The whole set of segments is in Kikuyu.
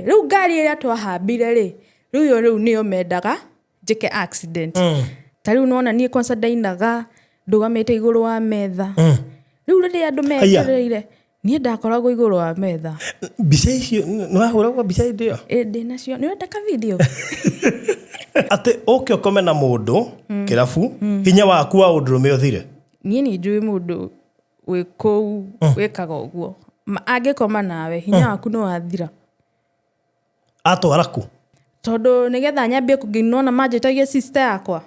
Rĩu ngari ĩrĩa twahambire rĩ, rĩu ĩyo rĩu nĩyo mendaga njĩke accident. Ta rĩu nĩwona niĩ kwanza ndainaga ndũgamĩte igũrũ wa metha. Rĩu rĩrĩa andũ Aya. metereire, niĩ ndakoragwo igũrũ wa metha. Mbica icio nĩ wahũragwo mbica hĩndĩ ĩyo? Ĩ, ndĩ nacio. Nĩ ũrenda ka video? Atĩ ũke ũkome na mũndũ kĩrabu, hinya waku wa ũndũrũme ũthire. Niĩ nĩ njũĩ mũndũ wĩ kũu wĩkaga ũguo. Angĩkoma nawe, hinya waku nĩ wathira. Atwara kũ? Tondũ nĩgetha nyambie kũngĩ nona manjĩtagia sister yakwa.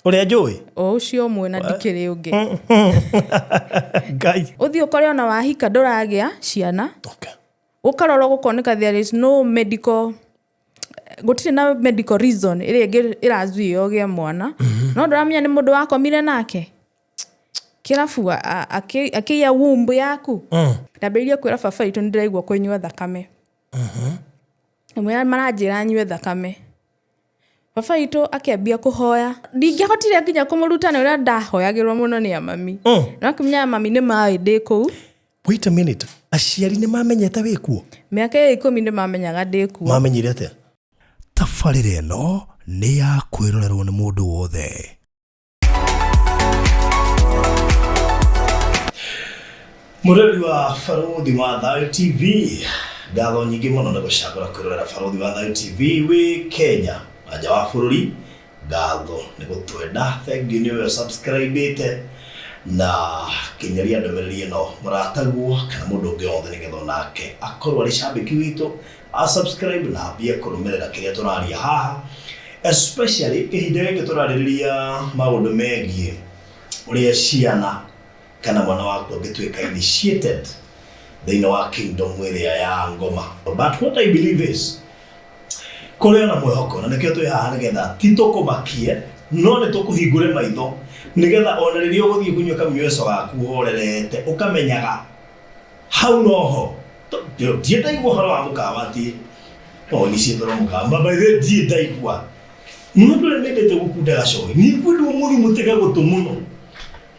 Ũrĩa njũĩ? O ũcio ũmwe na ndikĩrĩ ũngĩ. Ngai. Ũthiĩ ũkore ona wahika ndũragĩa ciana. Ũkarora gũkoneka there is no medical, gũtirĩ na medical reason ĩrĩa ĩngĩ ĩrazuia ũgĩe mwana. No ndũramenya nĩ mũndũ wakomire nake. Kĩrabu akĩiya womb yaku. Ndambĩrĩirie kwĩra baba witũ nĩ ndĩraigua kũnyua thakame. Amwĩra maranjĩra nyue thakame. Baba witũ akĩambia kũhoya. Ndingĩahotire nginya kũmũruta nĩ ũrĩa ndahoyagĩrwo mũno nĩ amami. No akĩmenya mami nĩ maĩ ndĩ kũu. Wait a minute. Aciari nĩ mamenyete wĩ kuo? Mĩaka ĩyo 10 nĩ mamenyaga ndĩ kuo. Mamenyire atĩa? Tabarĩra ĩno nĩ ya kwĩrorerwo nĩ mũndũ wothe. Mũrori wa Barũthi wa Thayũ TV, ngatho nyingĩ mũno nĩ gũcagũra kwĩrorera Barũthi wa Thayũ TV wĩ Kenya na nja wa bũrũri. Ngatho nĩ gũtwenda, thengiũ nĩ ũrĩa subscribe-ĩte na kinyeria ndũmĩrĩri ĩno mũrataguo kana mũndũ ũngĩ wothe nĩgetha onake akorwo arĩ cambĩki witũ, a subscribe na ambie kũrũmĩrĩra kĩrĩa tũraria haha, especially kĩhinda gĩkĩ tũrarĩrĩria maũndũ megiĩ ũrĩa ciana kana mwana waku angĩtuĩka initiated thĩinĩ wa kingdom ĩrĩa ya ngoma. But what I believe is kũrĩ ona mwĩhoko, na nĩkĩo twĩ haha nĩgetha ti tũkũmakie no nĩ tũkũhingũre maitho nĩgetha ona rĩrĩa ũgũthiĩ kũnyua kamnyueco gaku ũhorerete ũkamenyaga hau noho. Ndirĩ ndaigua ũhoro wa mũkawa atĩ no initiate mũkawa, but by the way ndirĩ ndaigua. Nĩ ũndũ ũrĩa mendete gũkunda gacohi, nĩ ngwenda ũmũthĩ mũtege gũtũ mũno,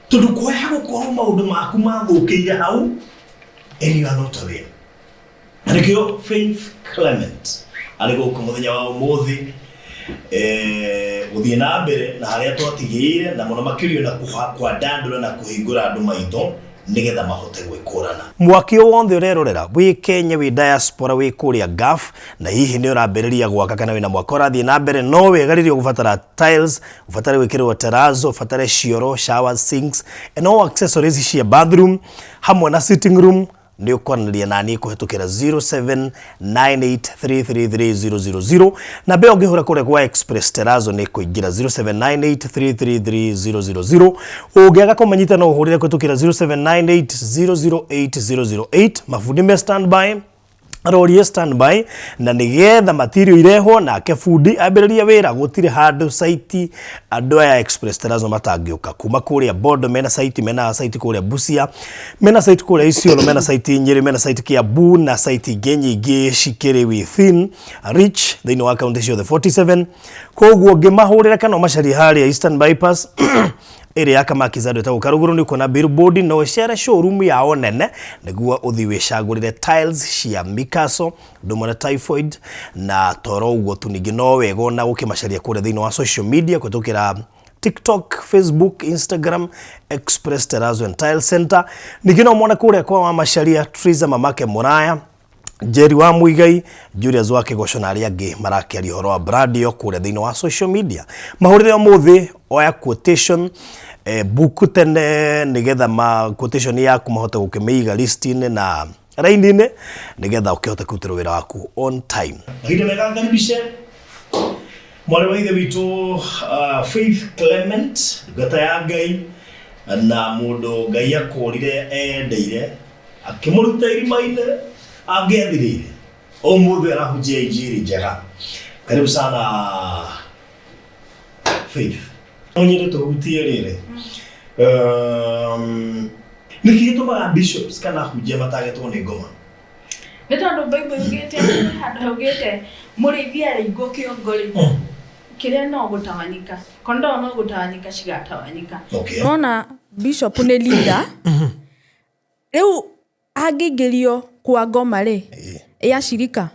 tondũ kwaya gũkorwo maũndũ maku mathũkĩire hau and you are not aware. Na nĩkĩo Faith Clement arĩ gũkũ mũthenya wa ũmũthĩ, gũthiĩ na mbere na harĩa twatigĩire, na mũno makĩria na kwandandũra na kũhingũra andũ maitho nĩgetha mahote gwĩkũrana. Mwaki o wothe ũrerorera wĩ Kenya, wĩ diaspora, wĩ kũrĩa Gulf, na hihi nĩ ũrambĩrĩria gwaka kana wĩna mwaka ũrathiĩ na mbere, no wega rĩrĩa ũgũbatara tiles, ũbatare gwĩkĩrĩrwo terrazzo, ũbatare cioro, shower, sinks and all accessories cia bathroom hamwe na sitting room, nĩ ũkwaranĩria naniĩ kũhetũkĩra 0798333000. Namba ĩyo ũngĩhũra kũrĩa kwa Express Terrazzo nĩ kũingĩra 0798333000. Ũngĩaga kũmanyita no ũhũrĩre kũhetũkĩra 0798008008. Mabundi me standby, rori standby, na nĩgetha material irehwo nake bundi ambĩrĩrie wĩra. Gũtirĩ handũ site andũ aya Express Terrazzo matangĩũka. Kuma kũrĩa Bondo mena site, mena site kũrĩa Busia, mena site kũrĩa Isiolo, mena site Nyeri, mena site Kiambu na site ingĩ nyingĩ cikĩrĩ within reach thĩinĩ wa kaunti ciothe 47. Koguo ngĩmahũrĩra kana ũmacarie harĩa Eastern Bypass ĩrĩa ya Kamaki Zado ĩtagwo Karugũrũ, nĩ ũkuona billboard na ũcere showroom yao nene nĩguo ũthiĩ wĩcagũrĩre tiles cia Mikaso ndũmwe na typhoid. Na toro ũguo tu, ningĩ no wega ona gũkĩmacaria kũrĩa thĩinĩ wa social media kũhetũkĩra TikTok, Facebook, Instagram, Express Terrazzo and Tile Center. Ningĩ no mone kũrĩa kwa Wamacaria, Triza Mamake Mũraya, Jerry wa Muigai, Julius wa Kĩgoco na arĩa angĩ marakĩaria ũhoro wa brand ĩyo kũrĩa thĩinĩ wa social media. Mahũrĩre ũmũthĩ, oya quotation, buku tene nĩgetha ma quotation yaku mahote gũkĩmĩiga list-inĩ na raini-inĩ nĩgetha ũkĩhote kũrutĩrwo wĩra waku on time. Mahinda mega ngaribishe mwarĩ wa ithe witũ Faith Clement, ndungata ya Ngai na mũndũ Ngai akũrire endeire akĩmũruta irima-inĩ angĩathirĩire, ũmũthĩ arahunjia injiri njega. Karibu sana Faith. No nyende tũhutie rĩrĩ, nĩkĩ gĩtũmaga bishops kana ahunjia matagetwo nĩ ngoma? Nĩ tondũ Bible yugĩte handũ haugĩte mũrĩithi arĩingwo kĩongo rĩ, kĩrĩa no gũtawanyika, kondoo no gũtawanyika cigatawanyika. Nona bishop nĩ leader, rĩu angĩingĩrio kwa ngoma rĩ ya shirika.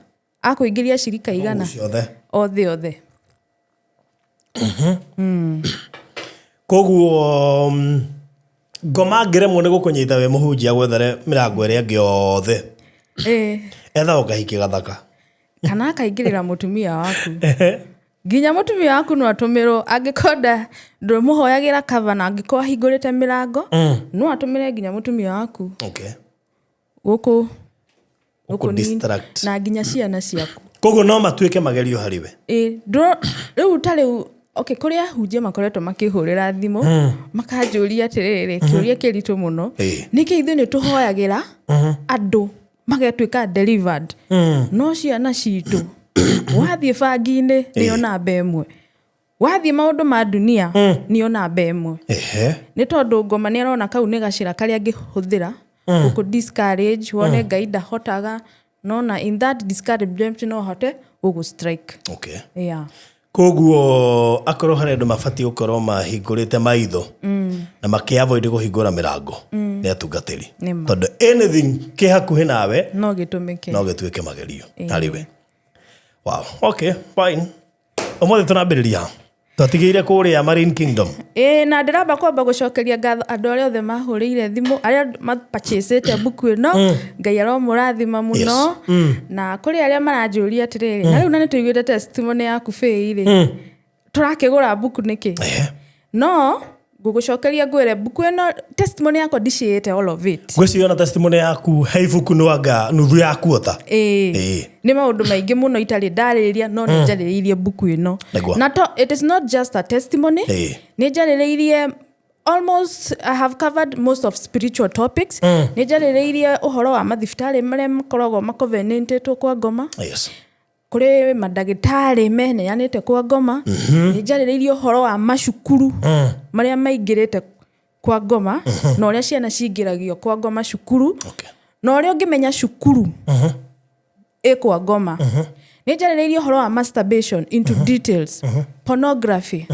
Akũingĩria cirika igana. Ciothe. Othe othe. Koguo ngoma angĩremwo nĩ gũkũnyita wĩ mũhunjia gwethere mĩrango ĩrĩa ĩngĩ yothe, etha ũkahiki gathaka. Kana akaingĩrĩra mũtumia waku. Nginya mũtumia waku no atũmĩrwo angĩkorwo ndũmũhoyagĩra cover, na angĩkorwo ahingũrĩte mĩrango, no atũmĩre nginya mũtumia waku gũkũ Gũkũ distract. Na nginya ciana ciaku. Koguo no matuĩke magerio harĩ we. Ĩ, rĩu ta rĩu, okay, kũrĩ ahunjia makoretwo makĩhũrĩra thimũ makanjũria atĩrĩrĩ, kĩũria kĩritũ mũno: nĩkĩ ithuĩ nĩ tũhoyagĩra andũ magetuĩka delivered, no ciana citũ wathiĩ bangi-inĩ nĩyo namba ĩmwe, wathiĩ maũndũ ma dunia nĩyo namba ĩmwe? Nĩ tondũ ngoma nĩ arona kau nĩ gacĩra karĩa angĩhũthĩra gũkũ discourage, wone Ngai ndahotaga, nona in that discouragement no ahote gũgũ strike. Yeah. Koguo akorwo harĩ andũ mabatiĩ gũkorwo mahingũrĩte maitho na makĩ-avoid kũhingũra mĩrango, nĩ atungatĩri. Nĩ ma. Tondũ anything kĩ hakuhĩ nawe no gĩtũmĩke. No gĩtuĩke magerio harĩ we. Wow, okay, fine. Ũmũthĩ tũrambĩrĩria ha? Twatigĩire kũrĩa Marine Kingdom. Ĩĩ, na ndĩramba kwamba gũcokeria ngatho andũ arĩa othe mahũrĩire thimũ, arĩa mapurchasĩte mbuku ĩno. Ngai aromũrathima mũno. Na kũrĩ arĩa maranjũria atĩrĩrĩ, na rĩu na nĩ tũiguĩte testimony yaku bĩi rĩ, tũrakĩgũra mbuku nĩkĩ? No ngũgũcokeria ngwĩre mbuku ĩno, testimony yakwa ndiciĩte all of it. Ngwĩciria ona testimony yaku he ibuku nwanga nuthu ya kuota. Ĩĩ. Nĩ maũndũ maingĩ mũno itarĩ ndarĩrĩria, no nĩ njarĩrĩirie mbuku ĩno. Na to, it is not just a testimony. Nĩ njarĩrĩirie almost, I have covered most of spiritual topics. Nĩ njarĩrĩirie ũhoro wa mathibitarĩ marĩa makoragwo macovenantĩtwo kwa ngoma. Kũrĩ mandagĩtarĩ meneanĩte kwa ngoma. Nĩ njarĩrĩirie ũhoro wa macukuru marĩa maingĩrĩte kwa ngoma, na ũrĩa ciana cingĩragio kwa ngoma cukuru, na ũrĩa ũngĩmenya cukuru ĩ kwa ngoma. Nĩ njarĩrĩirie ũhoro wa masturbation into details, pornography,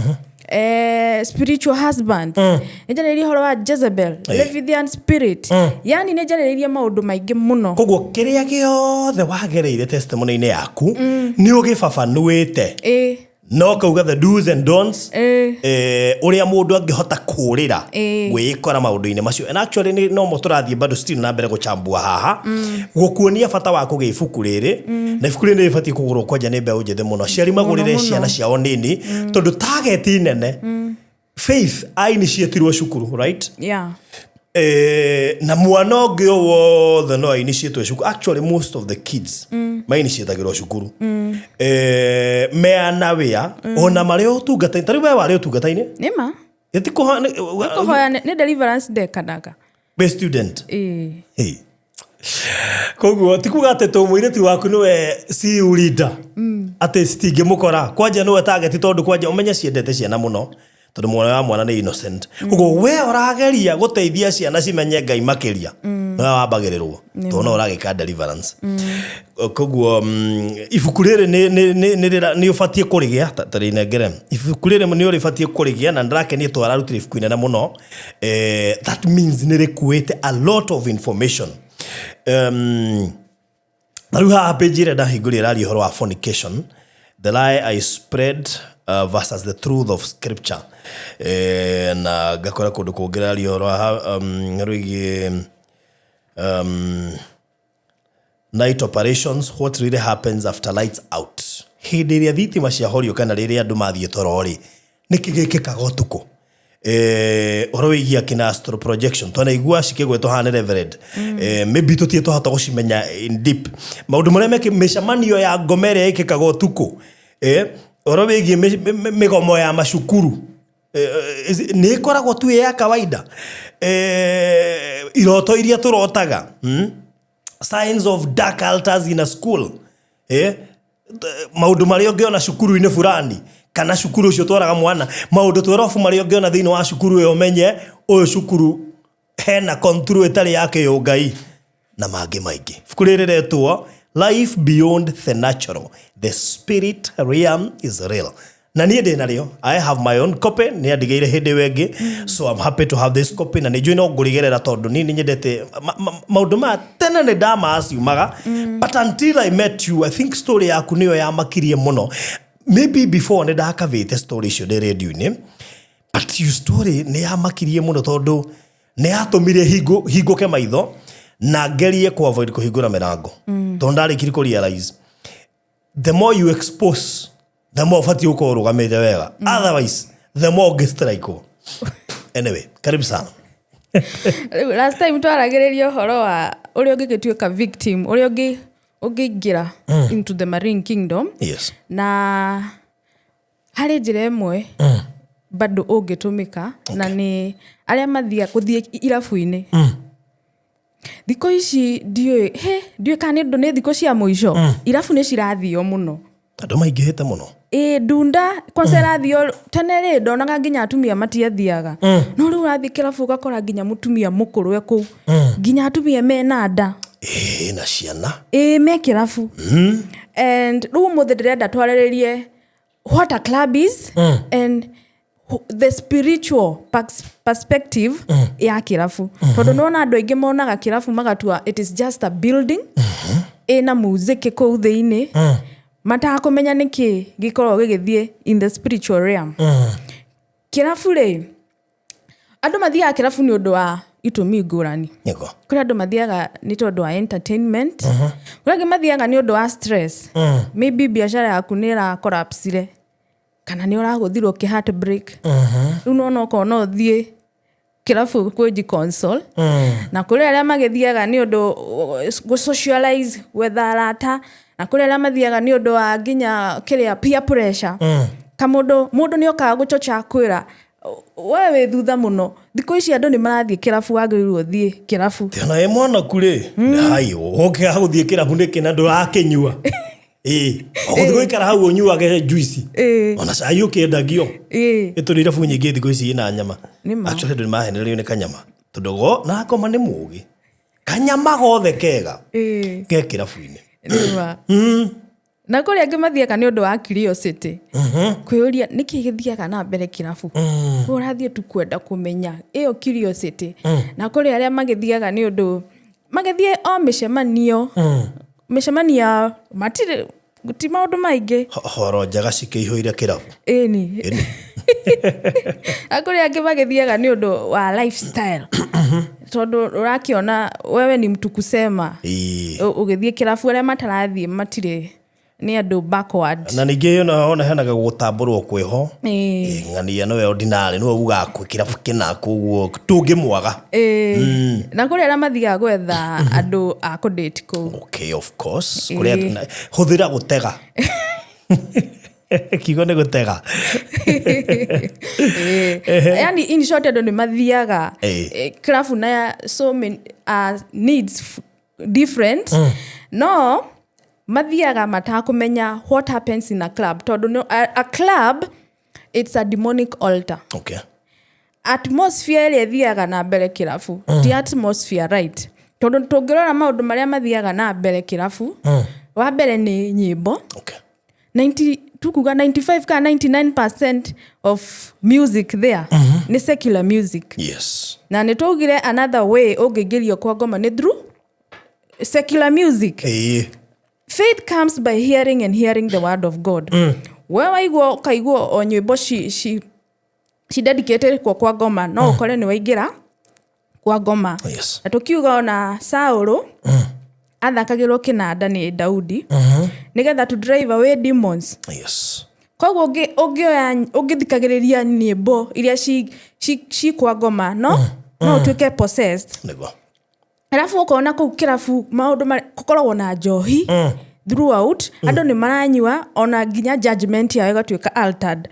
spiritual husband. Nĩ njarĩrĩirie ũhoro wa Jezebel, Leviathan spirit. Yani nĩ njarĩrĩirie maũndũ maingĩ mũno. Koguo kĩrĩa gĩothe wagereire testimony-inĩ yaku nĩ ũgĩbabanuĩte, no kauga the do's and don'ts, ũrĩa mũndũ angĩhota kũrĩra gwĩkora maũndũ-inĩ macio. And actually no mo tũrathiĩ bado still na mbere gũchambua haha, gũkuonia bata wa kũgĩa ibuku rĩrĩ. Na ibuku rĩrĩ nĩ rĩbatiĩ kũgũrwo kwanja nĩ mbeũ njĩthĩ mũno, aciari magũrĩre mũno. Ciana ciao nini, tondũ target nene Faith ainitiatirwo cukuru, right? Yeah. Na mwana ũngĩ o wothe no ainitiatwo cukuru. Actually, most of the kids mainitiatagĩrwo cukuru meana wĩa ona marĩ ũtungata-inĩ. Ta rĩu we warĩ ũtungata-inĩ. Nĩma. Ĩtikũhoya. Kũhoya nĩ deliverance ndekanaga. Be student. Ĩĩ. Hey. Koguo ti kuga atĩ tũ mũirĩtu waku nĩwe CU leader atĩ citingĩmũkora kwanja nĩwe target, tondũ kwanja ũmenye ciendete ciana mũno, tondũ mwana wa mwana nĩ innocent. Koguo we ũrageria gũteithia ciana cimenye Ngai makĩria, nĩwe wambagĩrĩrwo, tondũ no ũragĩka deliverance. Koguo ibuku rĩrĩ nĩ ũbatiĩ kũrĩgĩa. Ta rĩnengere ibuku rĩrĩ, nĩ ũrĩbatiĩ kũrĩgĩa, na ndĩrakenie tondũ ararutire ibuku inene mũno. That means nĩ rĩkuĩte a lot of information. Na rĩu haha page ĩrĩa ndahingũria ĩraria ũhoro wa fornication, the lie I spread versus the truth of scripture. Na ngakora kũndũ kũngĩ raria ũhoro wa rwĩgiĩ night operations, what really happens after lights out. Hĩndĩ ĩrĩa thitima ciahorio kana rĩrĩa andũ mathiĩ toro rĩ, nĩkĩ gĩkĩkaga ũtukũ? Ũhoro wĩgiĩ akina astral projection twanaigua cikĩgwetwo haha nĩ reverend. Maybe tũtirĩ twahota gũcimenya in deep, maũndũ marĩa mekĩ mĩcemanio ya ngoma ĩrĩa ĩkĩkaga ũtukũ. Ũhoro wĩgiĩ mĩgomo ya macukuru, nĩ ĩkoragwo tu ĩ ya kawaida? Iroto iria tũrotaga, Signs of dark altars in a school, maũndũ marĩa ũngĩona cukuru-inĩ fulani kana cukuru ũcio twaraga mwana, maũndũ twerobu marĩa ũngĩona thĩinĩ wa cukuru ĩyo ũmenye ũyũ cukuru hena control ĩtarĩ ya kĩũngai, na mangĩ maingĩ. Ibuku rĩrĩ rĩretwo Life Beyond the Natural: The Spirit Realm is Real. Na niĩ ndĩ narĩo, I have my own copy, nĩ andigĩire hĩndĩ ĩyo ĩngĩ, so I'm happy to have this copy, na nĩ njũĩ no ngũrĩgerera tondũ niĩ nĩ nyendete maũndũ maya. Tene nĩ ndamaciumaga, but until I met you, I think story yaku nĩyo yamakirie mũno. Maybe before nĩ ndakavĩte story icio ndĩ radio-inĩ, but your story nĩ yamakirie mũno tondũ nĩ yatũmire hingũke maitho na ngerie ku avoid kũhingũra mĩrango, tondũ ndarĩkirie kũ realize the more you expose, the more ũbatiĩ gũkorwo ũrũgamĩte wega, otherwise the more ũngĩstrikewo. Anyway, karibu sana. Rĩu last time twaragĩrĩria ũhoro wa ũrĩa ũngĩgĩtuĩka victim, ũrĩa ũngĩingĩra into the marine kingdom. Na harĩ njĩra ĩmwe bado ũngĩtũmĩka, na nĩ arĩa mathiaga gũthiĩ irabu-inĩ. Thikũ ici ndiũĩ, he ndiũĩ kana nĩ ũndũ nĩ thikũ cia mũico, irabu nĩ cirathio mũno. Andũ maingĩhĩte mũno. Ĩ, ndunda kwanza ĩrathio. Tene rĩ, ndonaga nginya atumia matiathiaga, no rĩu ũrathiĩ kĩrabu ũgakora nginya mũtumia mũkũrũ e kũu, nginya atumia mena nda. Ĩĩ, na ciana. Ĩ, me kĩrabu. And rĩu ũmũthĩ ndĩrenda twarĩrĩrie what a club is and the spiritual perspective ya kĩrabu, tondũ nĩwona andũ aingĩ monaga kĩrabu magatua it is just a building ĩna muziki kũu thĩinĩ, matakũmenya nĩkĩ gĩkoragwo gĩgĩthiĩ in the spiritual realm. Kĩrabu rĩ, andũ mathiaga kĩrabu nĩ ũndũ wa itũmi ngũrani. Kũrĩ andũ mathiaga nĩ tondũ wa entertainment, kũrĩ angĩ mathiaga nĩ ũndũ wa stress. Maybe biacara yaku nĩ ĩra collapsire kana nĩ ũragũthirwo kĩ heartbreak, rĩu nona okorwo no ũthiĩ kĩrabu kwĩji console. Na kũrĩ arĩa magĩthiaga nĩ ũndũ gũ socialize, gwetha arata, na kũrĩ arĩa mathiaga nĩ ũndũ wa nginya kĩrĩa peer pressure, kamũndũ mũndũ nĩ okaga gũchocha kwĩra we wĩ thutha mũno. Thikũ ici andũ nĩ marathiĩ kĩrabu, wagĩrĩirwo ũthiĩ kĩrabu. Ona ĩ mwanaku rĩ, hai ũkĩaga gũthiĩ kĩrabu nĩkĩ na ndũrakĩnyua? Ĩ, ũgũthiĩ gũikara hau ũnyuage juice? Ona cai ũkĩendagio. Ĩtũrĩ irabu nyingĩ thikũ ici ina nyama. Nĩ ma. Actually, andũ nĩ mahenererio nĩ kanyama, tondũ go na ngoma nĩ mũgĩ kanyama gothe kega ke kĩrabu-inĩ. Nĩ ma. Na kũrĩ angĩ mathiaga nĩ ũndũ wa curiosity, kwĩyũria nĩkĩ gĩthiaga na mbere kĩrabu. We ũrathiĩ tu kwenda kũmenya ĩyo curiosity. Na kũrĩ arĩa magĩthiaga nĩ ũndũ magĩthiĩ o mĩcemanio, mĩcemanio ya matirĩ ti maũndũ maingĩ. Horo njega cikĩihũire kĩrabu. Ĩni. Na kũrĩ angĩ magĩthiaga nĩ ũndũ wa lifestyle, tondũ ũrakĩona wewe ni mtu kusema. Ũgĩthiĩ kĩrabu, arĩa matarathiĩ matirĩ, nĩ andũ backward. Na ningĩ ona henaga gũtambũrwo kwĩho. Ng'ania nĩwe ordinary, nĩwe ugaga kwĩ kĩrabu kĩna, koguo tũngĩmwaga. Ĩĩ. Na kũrĩ arĩa mathiaga gwetha andũ a kũdate kũu. Okay, of course. Kũrĩa hũthĩra gũtega, kiugo nĩ gũtega. Ĩĩ. Yani in short, andũ nĩ mathiaga kĩrabu na so many needs different, no mathiaga matakũmenya what happens in a club, tondũ a club, it's a demonic altar. Atmosphere ĩrĩa ĩthiaga na mbere kĩrabu ti atmosphere right, tondũ tũngĩrora maũndũ marĩa mathiaga na mbere kĩrabu, wa mbere nĩ nyĩmbo. 90, tukuga 95 kana 99% of music there nĩ secular music. Na nĩ twaugire another way ũngĩingĩrio kwa ngoma nĩ through secular music. Faith comes by hearing, and hearing the word of God. We waigua ũkaigua o nyĩmbo ci dedicated kwa ngoma, no ũkore nĩ waingĩra kwa ngoma. Na tũkiuga ona Saũlũ athakagĩrwo kĩnanda nĩ Daudi nĩgetha to drive away demons. Koguo ũngĩoya ũngĩthikagĩrĩria nyĩmbo iria ci kwa ngoma, no ũtuĩke possessed. Arabu ũkona kũu kĩrabu maũndũ gũkoragwo na njohi throughout, andũ nĩ maranyua, ona nginya judgment yao ĩgatuĩka altered.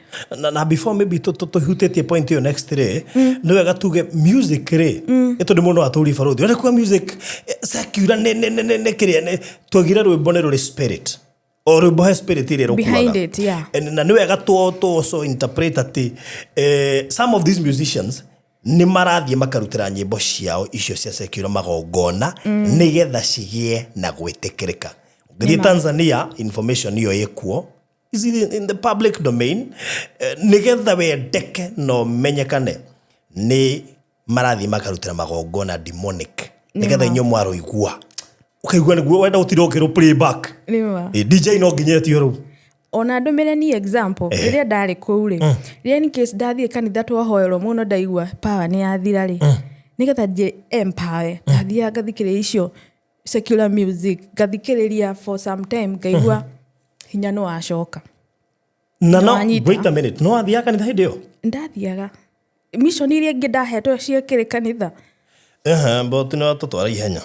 Na before maybe tũhutĩtie point ĩyo next rĩ, nĩ wega tuge music rĩ, ĩ tondũ mũndũ atũri barũthi ũrĩa kuga music secular nĩ kĩrĩa nĩ twagire rwĩmbo nĩ rũrĩ spirit, o rwĩmbo he spirit ĩrĩa Behind rũkuaga. it, yeah. Na nĩ wega tũ also interpret atĩ some of these musicians nĩ marathiĩ makarutĩra nyĩmbo ciao icio cia secular magongona nĩgetha cigĩe na gwĩtĩkĩrĩka. Ũngĩthiĩ Tanzania, information ĩyo ĩkuo. Is in the public domain. Nigetha wendeke na ũmenyekane nĩ marathiĩ makarutĩra magongona demonic nigetha inyuĩ mwarũigua ũkaigua nĩguo wenda gũtinda ũkĩrwo playback. Nĩma. DJ no nginya etio rũu. Ona ndũmĩre ni example, rĩrĩa ndarĩ kũu rĩ, rĩrĩa in case ndathiĩ kanitha twahoerwo mũno, ndaigua power nĩ yathira rĩ, nĩgetha njĩ empower, ndathiaga ngathikĩrĩria icio secular music, ngathikĩrĩria for some time, ngaigua hinya nĩ wacoka. Na no Nĩwanyita. Wait a minute, no athiaga kanitha hĩndĩ ĩyo? Ndathiaga mission iria ingĩ ndahetwo ciekĩrĩ kanitha. Ehe, but nĩ watũtwara ihenya.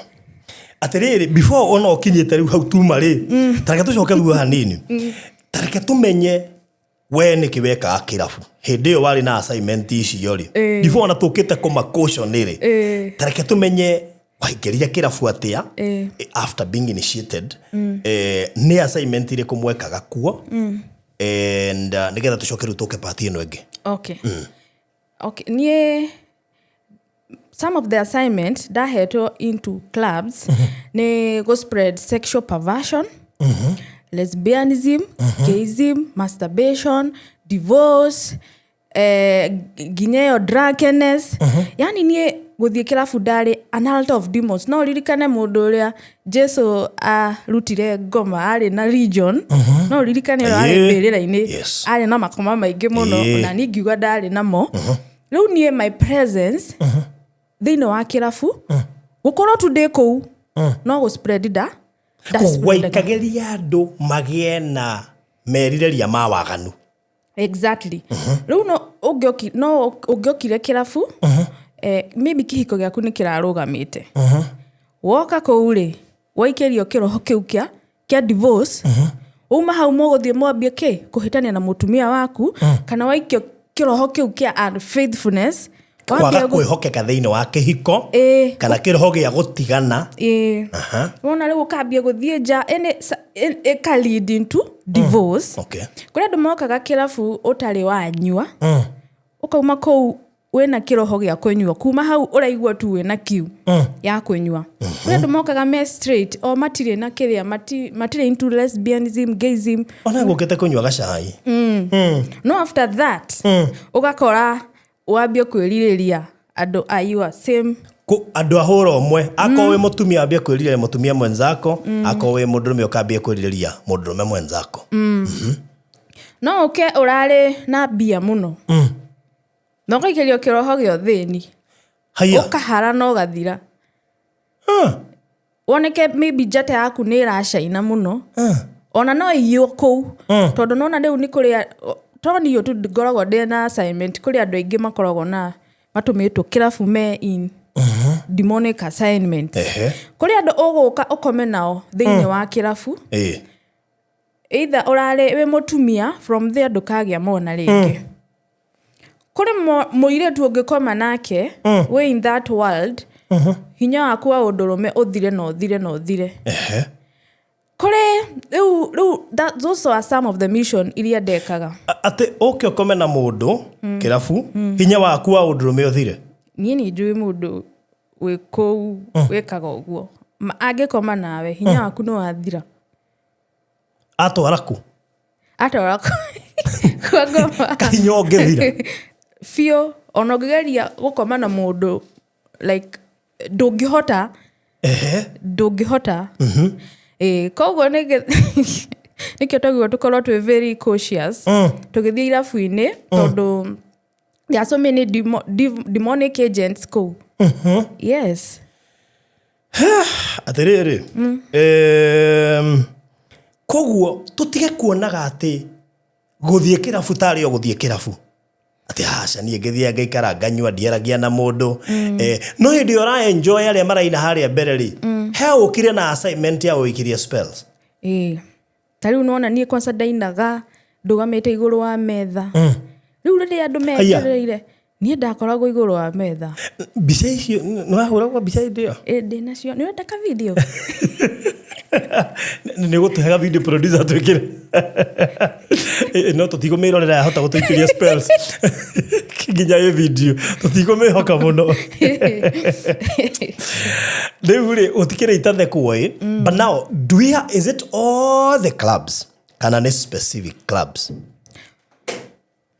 Atĩrĩrĩ, before ona ũkinyĩte rĩu hau tuma rĩ, tareke tũcoke thutha hanini, tareke tũmenye we nĩkĩ wekaga kĩrabu hĩndĩ ĩyo warĩ na assignment icio rĩ. Before ona tũkĩte kũma caution rĩ, tareke tũmenye waingĩrire kĩrabu atĩa after being initiated, nĩ assignment irĩkũ mwekaga kuo, and nĩgetha tũcoke rĩu tũke part ĩno ĩngĩ. Okay, niĩ some of the assignment ndahetwo into clubs nĩ go spread sexual perversion, lesbianism, gayism, masturbation, divorce, nginya ĩyo drunkenness. Yani niĩ gũthiĩ kĩrabu ndarĩ an altar of demons. No ũririkane mũndũ ũrĩa Jesu arutire ngoma arĩ na region? No ũririkane ũrĩa arĩ mbĩrĩra-inĩ? Arĩ na makoma maingĩ mũno. Ona niĩ ngiuga ndarĩ namo. Rĩu niĩ my presence thĩinĩ wa kĩrabu, gũkorwo tu ndĩ kũu, no gũ spread nda spreadaga. Waikagĩria andũ magĩe na merirĩria ma waganu. Exactly. Rĩu no ũngĩokire kĩrabu, maybe kĩhiko gĩaku nĩ kĩrarũgamĩte, woka kũu rĩ, waikĩrio kĩroho kĩu kĩa divorce, uma hau mũgũthiĩ mwambie kĩ kũhĩtania na mũtumia waku, kana waikio kĩroho kĩu kĩa unfaithfulness. Kwaga kwĩhokeka thĩinĩ wa kĩhiko kana kĩroho gĩa gũtigana. Ĩĩ. Wona rĩu ũkambia gũthiĩ nja, ĩka lead into divorce. Kũrĩ andũ mokaga kĩrabu ũtarĩ wanyua, ũkauma kũu wĩna kĩroho gĩa kũnyua, kuma hau ũraigua tu wĩna kiu ya kũnyua. Kũrĩ andũ mokaga me straight, o matirĩ na kĩrĩa, matirĩ into lesbianism, gayism. Ona gũkĩte kũnyua gacai. No after that ũgakora wambie kwĩrirĩria andũ a your same. Andũ a hũra ũmwe. Akorwo wĩ mũtumia, wambie kwĩrirĩria mũtumia mwenzako, akorwo wĩ mũndũrũme, ũkambie kwĩrirĩria mũndũrũme mwenzako. No ũke ũrarĩ na mbia mũno na ũgaikĩrio kĩroho gĩa ũthĩni. Haya. Ũkahara na ũgathira. Woneke maybe njata yaku nĩ ĩracaina mũno, ona no iywo kũu, tondũ nona rĩu nĩ kũrĩ to niĩ tu ngoragwo ndĩ na assignment. Kũrĩ andũ aingĩ makoragwo na matũmĩtwo kĩrabu me in demonic assignment. Kũrĩ andũ ũgũka ũkome nao thĩinĩ wa kĩrabu, either ũrarĩ wĩ mũtumia, from there ndũkagĩa mwana rĩngĩ. Kũrĩ mũirĩtu ũngĩkoma nake wĩ in that world, hinya waku wa ũndũrũme ũthire na ũthire na ũthire. Kũrĩ rĩu those are some of the mission iria ndekaga. Atĩ ũke ũkome na mũndũ kĩrabu, hinya waku wa ũndũrũme ũthire? Niĩ nĩ njũĩ mũndũ wĩ kũu wĩkaga ũguo. Angĩkoma nawe, hinya waku nĩ wathira. Atwara kũ? Atwara kwa ngoma. Kahinya ũngĩthira. Biũ. Ona ũngĩgeria gũkoma na mũndũ, like ndũngĩhota. Ndũngĩhota. Ĩĩ, koguo nĩkĩo twaigua tũkorwo twĩ very cautious tũgĩthiĩ irabu-inĩ, tondũ there are so many demonic agents kũu, yes. Atĩrĩrĩ, koguo tũtige kuonaga atĩ gũthiĩ kĩrabu tarĩ o gũthiĩ kĩrabu, atĩ aca, niĩ ngĩthiaga ngaikara nganyua, ndiaragia na mũndũ. No hĩndĩ ĩyo ũra enjoy arĩa maraina harĩa mbere rĩ, he ũkire na assignment ya ũikirie spells. Ĩĩ, ta rĩu nona niĩ kwanza ndainaga ndũgamĩte igũrũ wa metha. Rĩu rĩrĩa andũ Aya. metereire, niĩ ndakoragwo igũrũ wa metha. Mbica icio nĩ wahũragwo mbica hĩndĩ ĩyo? Ĩ, ndĩ nacio. Nĩ ũrenda ka video? Nĩ gũtũhega video producer twĩkĩre. No tũtigũmĩrorera, yahota gũtũikĩria spells nginya ĩ video tũtigũmĩhoka mũno. Rĩu rĩ, gũtikĩrĩ itathekwo ĩ. But now do we is it all the clubs, kana Kana nĩ specific clubs?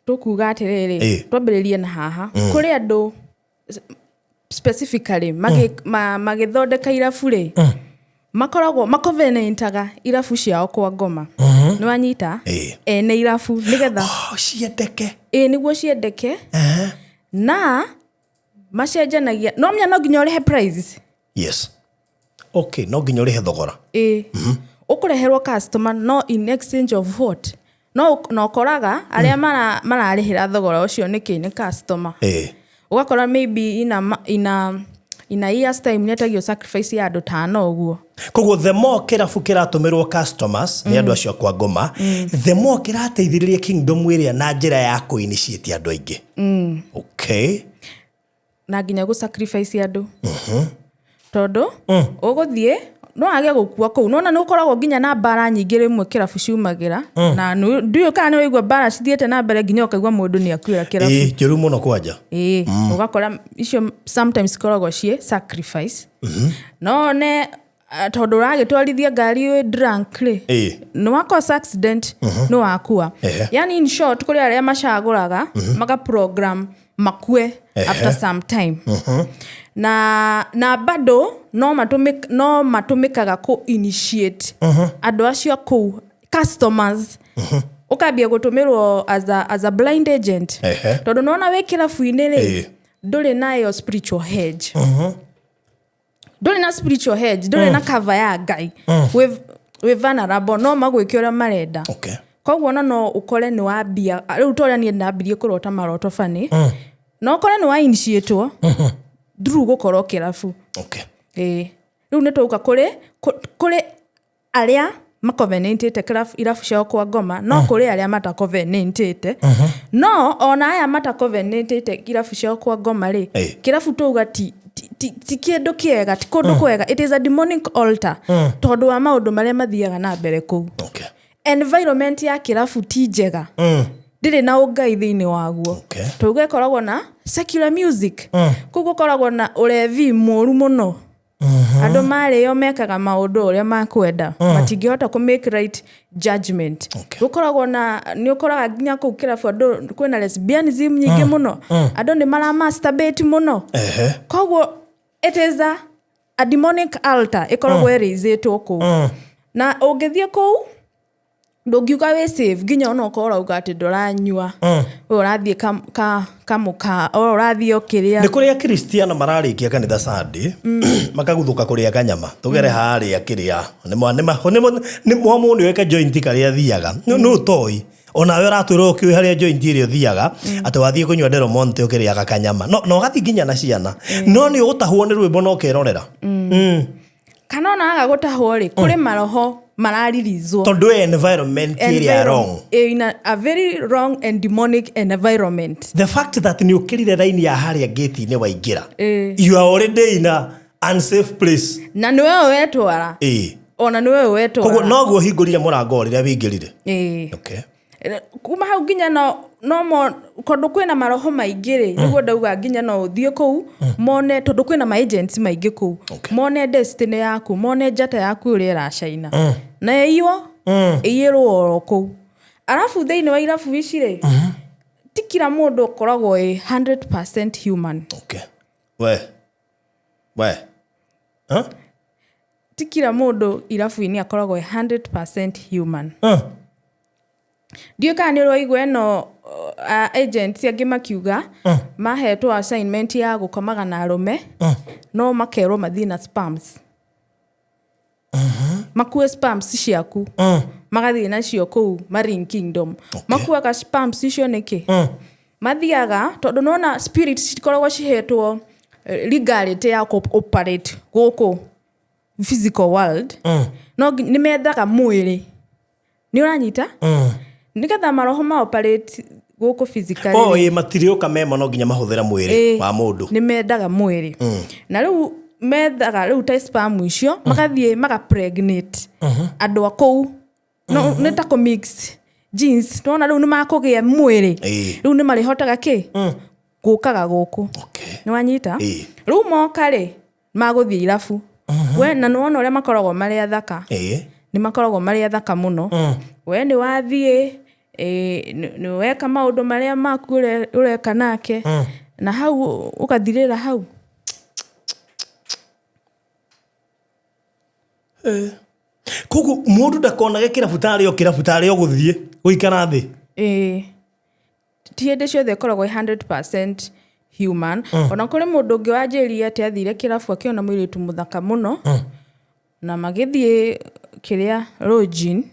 Tũkuga atĩrĩrĩ, twambĩrĩrie na haha. Kũrĩ andũ specifically magĩthondeka irabu rĩ, makoragwo macovenantaga irabu ciao kwa ngoma. Nĩ wanyita? Ĩĩ. Ene irabu nĩgetha Oh, ciendeke. Ĩĩ, nĩguo ciendeke. Na macenjanagia, no menya no nginya ũrĩhe price. Yes, okay, no nginya ũrĩhe thogora. Ĩĩ, ũkũreherwo customer, no in exchange of what? No na ũkoraga arĩa mararĩhĩra thogora ũcio nĩkĩ nĩ customer. Ũgakora maybe in a year's time nĩetagio sacrifice ya andũ tano ũguo. Koguo the more kĩrabu kĩratũmĩrwo customers nĩ andũ acio akwa ngoma, the more kĩrateithĩrĩria kingdom ĩrĩa na njĩra ya kũ-initiate andũ aingĩ. Okay. Na nginya gũ sacrifice andũ, tondũ ũgũthiĩ no age gũkua kũu. Nona nĩ gũkoragwo nginya na mbara nyingĩ rĩmwe kĩrabu ciumagĩra, na ndiũĩ kana nĩ waigua mbara cithiĩte na mbere nginya ũkaigua mũndũ nĩ akuĩra kĩrabu. Ĩĩ, njũru mũno kwanja. Ĩĩ, ũgakora icio sometimes ikoragwo ciĩ sacrifice. No one tondũ ũragĩtwarithia ngari wĩ drunk rĩ, nĩ wa cause accident, nĩ wakua. Yani in short, kũrĩ arĩa macagũraga maka program makue after some time, na bado no matũmĩkaga kũ initiate andũ acio kũu, customers. Ũkambia gũtũmĩrwo as a blind agent, tondũ nona wĩ kĩrabu-inĩ rĩ, ndũrĩ na ĩyo spiritual hedge, ndũrĩ na spiritual hedge, ndũrĩ na cover ya Ngai. Wĩ vulnerable, no magwĩke ũrĩa marenda. Koguo ona no ũkore nĩ wambia rĩu, ta ũrĩa niĩ ndambirie kũrota maroto bani, no ũkore nĩ wa initiatwo through gũkorwo kĩrabu. Ĩĩ, rĩu nĩ tũka kũrĩ arĩa macovenantĩte irabu ciao kwa ngoma, no kũrĩ arĩa matacovenantĩte. No ona aya matacovenantĩte irabu ciao kwa ngoma rĩ, kĩrabu tauga ti kĩndũ kĩega, ti kũndũ kwega. It is a demonic altar, tondũ wa maũndũ marĩa mathiaga na mbere kũu. Environment ya kĩrabu ti njega, ndĩrĩ na ũngai thĩinĩ waguo. Tuge ĩkoragwo na secular music kũu, gũkoragwo na ũrevi mũru mũno. Andũ marĩo mekaga maũndũ ũrĩa makwenda, matingĩhota kũ make right judgment. Gũkoragwo na, nĩ ũkoraga nginya kũu kĩrabu andũ kwĩna lesbianism nyingĩ mũno, andũ nĩ mara masturbate mũno. Koguo it is a demonic altar ĩkoragwo ĩrĩizĩtwo kũu, na ũngĩthiĩ kũu ndũngiuga wĩ safe, nginya ona ũkorwo ũrauga atĩ ndũranyua, we ũrathiĩ kamũka o ũrathiĩ o kĩrĩa. Nĩ kũrĩ akristiano mararĩkia kanitha Sunday makaguthũka kũrĩa kanyama, tũgere harĩa kĩrĩa nĩ mwamũnĩ weka joint karĩa athiaga nĩ ũtoi onawe ũratwĩra ũkĩũĩ harĩa joint ĩrĩa ũthiaga atĩ wathiĩ kũnyua Del Monte ũkĩrĩaga kanyama, no ũgathiĩ nginya na ciana, no nĩ ũgũtahwo nĩ rwĩmbo na ũkerorera. Kana ona aga gũtahwo rĩ, kũrĩ maroho mararirizwo. Tondũ ĩ environment ĩrĩa wrong. In a very wrong and demonic environment. The fact that nĩ ũkĩrire raini ya harĩa gate-inĩ waingĩra, you are already in a unsafe place. Na nĩwe wetwara. Ona nĩwe Koguo wetwara. Noguo hingũrire mũrango rĩrĩa wĩingĩrire. Kuma hau nginya no mo kondũ kwĩna maroho maingĩ rĩ, nĩguo ndauga nginya no ũthiĩ kũu mone, tondũ kwĩna ma agents maingĩ kũu, mone destiny yaku, mone njata yaku ũrĩa ĩracaina na ĩiywo, ĩiyĩrwo oro kũu. Arabu thĩinĩ wa irabu ici rĩ, ti kila mũndũ ũkoragwo ĩ 100% human. Okay, we we, huh? Ti kila mũndũ irabu-inĩ akoragwo ĩ 100% human. Ndiũĩ kana nĩ ũraigua ĩno, agents angĩ makiuga mahetwo assignment ya gũkomaga na arũme, no makerwo mathiĩ na sperms, makue sperms ciaku, magathiĩ nacio kũu Marine Kingdom. Makuaga sperms icio nĩkĩ? Mathiaga tondũ nona spirits cikoragwo cihetwo legality ya kũ operate gũkũ physical world, no nĩ methaga mwĩrĩ. Nĩ ũranyita? Nĩgetha maroho ma operate gũkũ physically. Oh, ĩ matirĩũka memo, no nginya mahũthĩre mwĩrĩ wa mũndũ. Nĩ mendaga mwĩrĩ, na rĩu methaga rĩu ta sperm icio, magathiĩ maga pregnate andũ a kũu. No nĩ ta kũ mix genes, nona rĩu nĩ makũgĩa mwĩrĩ. Rĩu nĩ marĩhotaga kĩ gũkaga gũkũ. Nĩ wanyita? Ĩĩ. Rĩu moka rĩ, magũthiĩ irabu we, na nĩwona ũrĩa makoragwo marĩ athaka. Nĩ makoragwo marĩ athaka mũno. We nĩ wathiĩ, nĩ weka maũndũ marĩa maku ũreka nake, na hau ũgathirĩra hau. Koguo mũndũ ndakonage kĩrabu tarĩ o kĩrabu, tarĩ o gũthiĩ gũikara thĩ. Ĩĩ, ti hĩndĩ ciothe ĩkoragwo ĩ 100% human. Ona kũrĩ mũndũ ũngĩ wanjĩrire atĩ athire kĩrabu akĩona mũirĩtu mũthaka mũno, na magĩthiĩ kĩrĩa lodging,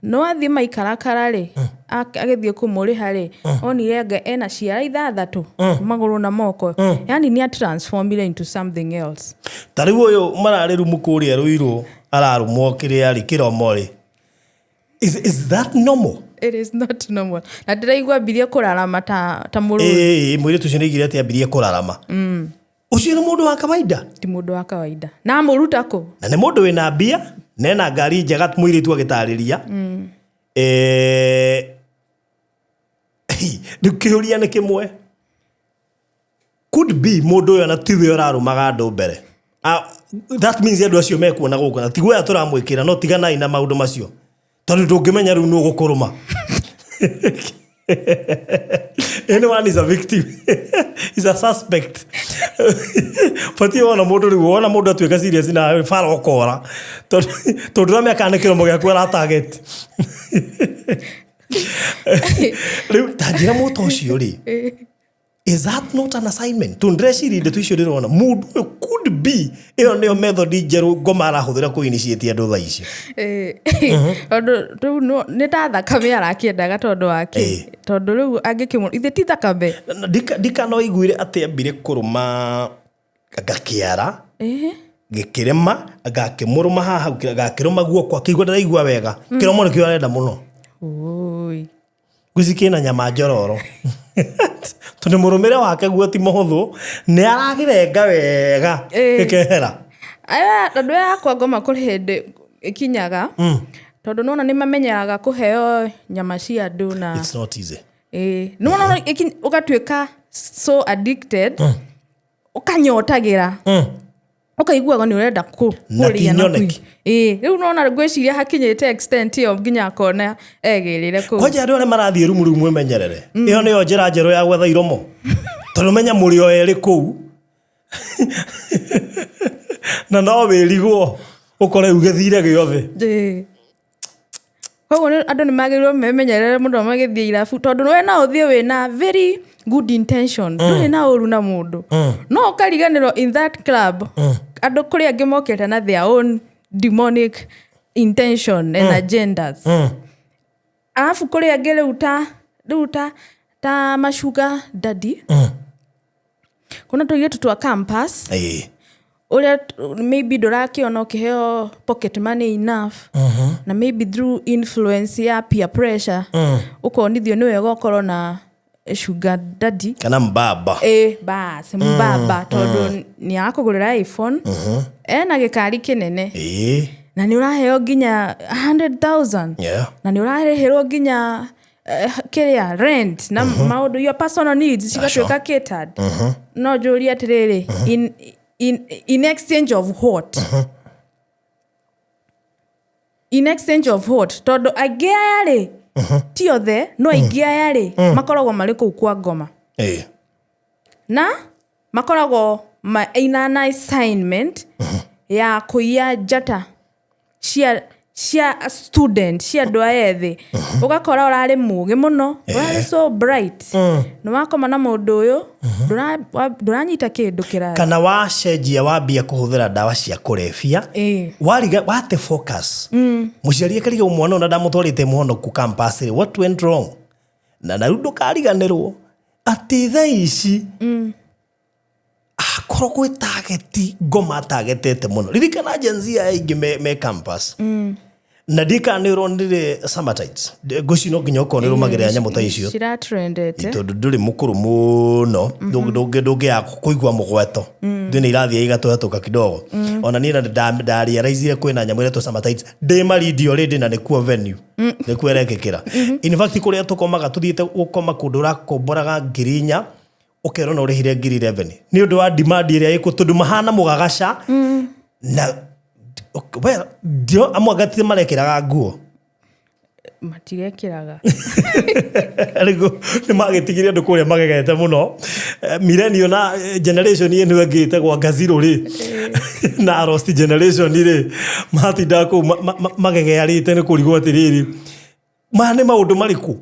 no athiĩ maikarakara rĩ, agĩthiĩ kũmũrĩha rĩ, onire anga ena ciara 6 magũrũ na moko, yani nĩ transformire into something else. Ta rĩu ũyũ mararĩ rumu kũrĩa Rũirũ ararũmwo kĩrĩa rĩ, kĩromo rĩ, is that normal? It is not normal. Na ndĩraigua ambirie kũrarama ta mũrũthi. Ĩĩ, mũirĩtu ũcio nĩaigire atĩ ambirie kũrarama. Ũcio nĩ mũndũ wa kawaida? Ti mũndũ wa kawaida. Na amũruta kũ? Na nĩ mũndũ wĩna mbia, na ena ngari njega, mũirĩtu agĩtarĩria. Rĩu kĩũria nĩ kĩmwe. Could be mũndũ ũyũ ona tiwe ũrarũmaga andũ mbere. That means andũ acio mekuona gũkũ, na tiguoya tũramwĩkĩra, no tiganai na maũndũ macio. Tondũ ndũngĩmenya rĩu nũ ũgũkũrũma. Anyone is a victim. Is a suspect. Batiĩ wona mũndũ rĩu, wona mũndũ atuĩka serious na bara ũkora. Tondũ ndũramenya kana nĩ kĩromo gĩaku ara target. Rĩu ta njĩra mũta ũcio rĩ, is that not an assignment? Tondũ ndĩreciria ndeto icio ndĩrona mũndũ ũyũ could be ĩyo nĩyo method njerũ ngoma arahũthĩra kũ initiate andũ thaa icio. Tondũ rĩu nĩ ta thakame arakĩendaga tondũ wa kĩ? Tondũ rĩu angĩkĩmũ-, ithe ti thakame. Na ndika no iguire atĩ ambire kũrũma ngakĩara, gĩkĩrĩma, ngakĩmũrũma haha hau, ngakĩrũma guoko, akĩigua ndaraigua wega. Kĩromo nĩkĩo arenda mũno. Oi. Ngwĩciria kĩna nyama njororo. Tondũ mũrũmĩre wake guo ti mũhũthũ, nĩ aragĩrenga wega, gĩkehera. Aya, tondũ aya akwa ngoma kũrĩ hĩndĩ ĩkinyaga, tondũ nĩwona nĩ mamenyeraga kũheo nyama cia andũ na It's not easy. Nĩwona no ũgatuĩka so addicted, ũkanyotagĩra. Ũkaiguaga nĩ ũrenda Na kũrĩa ti na nyoneki. Rĩu nĩwona ngwĩciria hakinyĩte extent ĩyo nginya akona egĩrĩre kũu. Kwanja andũ arĩa marathiĩ rumu rĩu mwĩmenyerere. Ĩyo nĩyo njĩra njerũ ya gwetha iromo. Tondũ menya mũrĩ o erĩ kũu. Na no wĩrigwo ũkore ũgĩthire gĩothe. Koguo andũ nĩ magĩrĩirwo memenyerere mũno magĩthiĩ irabu, tondũ we no ũthiĩ wĩna very good intention, ndũrĩ na ũru na mũndũ. No ũkariganĩrwo in that club, andũ kũrĩ angĩ mokĩte na their own demonic intention and agendas. Arabu kũrĩ angĩ rĩu ta mashuga daddy. Kuna tũirĩtu twa campus, ũrĩa maybe ndũrakĩona ũkĩheo pocket money enough, na maybe through influence ya peer pressure, ũkonithio nĩ wega ũkorwo na sugar daddy. Kana mbaba. Bas, mbaba, tondũ nĩ arakũgũrĩra iPhone, ena gĩkari kĩnene. Na nĩ ũraheo nginya 100,000. Na nĩ ũrarĩhĩrwo nginya kĩrĩa rent na maũndũ, your personal needs cigatuĩka catered. No njũrie atĩrĩrĩ, in exchange of what? In exchange of what? Tondũ aingĩ aya rĩ, ti othe, no aingĩ aya rĩ, makoragwo marĩ kũu kwa ngoma. Na makoragwo ina an assignment ya kũiya njata cia student, cia andũ aya ethĩ. Ũgakora ũrarĩ mũgĩ mũno, ũrarĩ so bright. Nĩ wakoma na mũndũ ũyũ, ndũranyita kĩndũ kĩrathi. Kana wacenjia wambia kũhũthĩra ndawa cia kũrebia, wariga wate focus. Mũciari akariga mwana ũyũ na ndamũtwarĩte mũhonoku campus rĩ, what went wrong? Na rĩu ndũkariganĩrwo atĩ thaa ici, akorwo gwĩ target ngoma targetete mũno. Ririkana Gen Z aya aingĩ me campus. Na ndika nĩ ũronire Summertides. Ngũci no nginya ũkorwo nĩ ũrũmagĩrĩra nyamũ ta icio. Ciratrendete. Tondũ ndũrĩ mũkũrũ mũno, ndũngĩaga kũigua mũgweto. Ndĩ nĩ irathiĩ igatũhetũka kidogo. Ona niĩ ndarealizire kwĩna nyamũ ĩretwo Summertides. Ndĩ Malindi already na nĩkuo venue. Nĩkuo ĩrekĩkĩra. In fact, kũrĩa tũkomaga, tũthiĩte gũkoma kũndũ ũrakomboraga ngiri inya, ũkerwo no ũrĩhire ngiri 11. Nĩ ũndũ wa demand ĩrĩa ĩkuo, tondũ mahana mũgagaca. Na, okay, well, ndio amwe anga ti marekĩraga nguo. Matirekĩraga. Rĩu nĩ magĩtigire andũ kũrĩa magegete mũno. Millennial na generation ĩno ĩngĩ ĩtagwo ngaziro rĩ, na lost generation rĩ, matindaga kũu magegearĩte nĩ kũrigwo atĩrĩrĩ, maya nĩ maũndũ marĩkũ?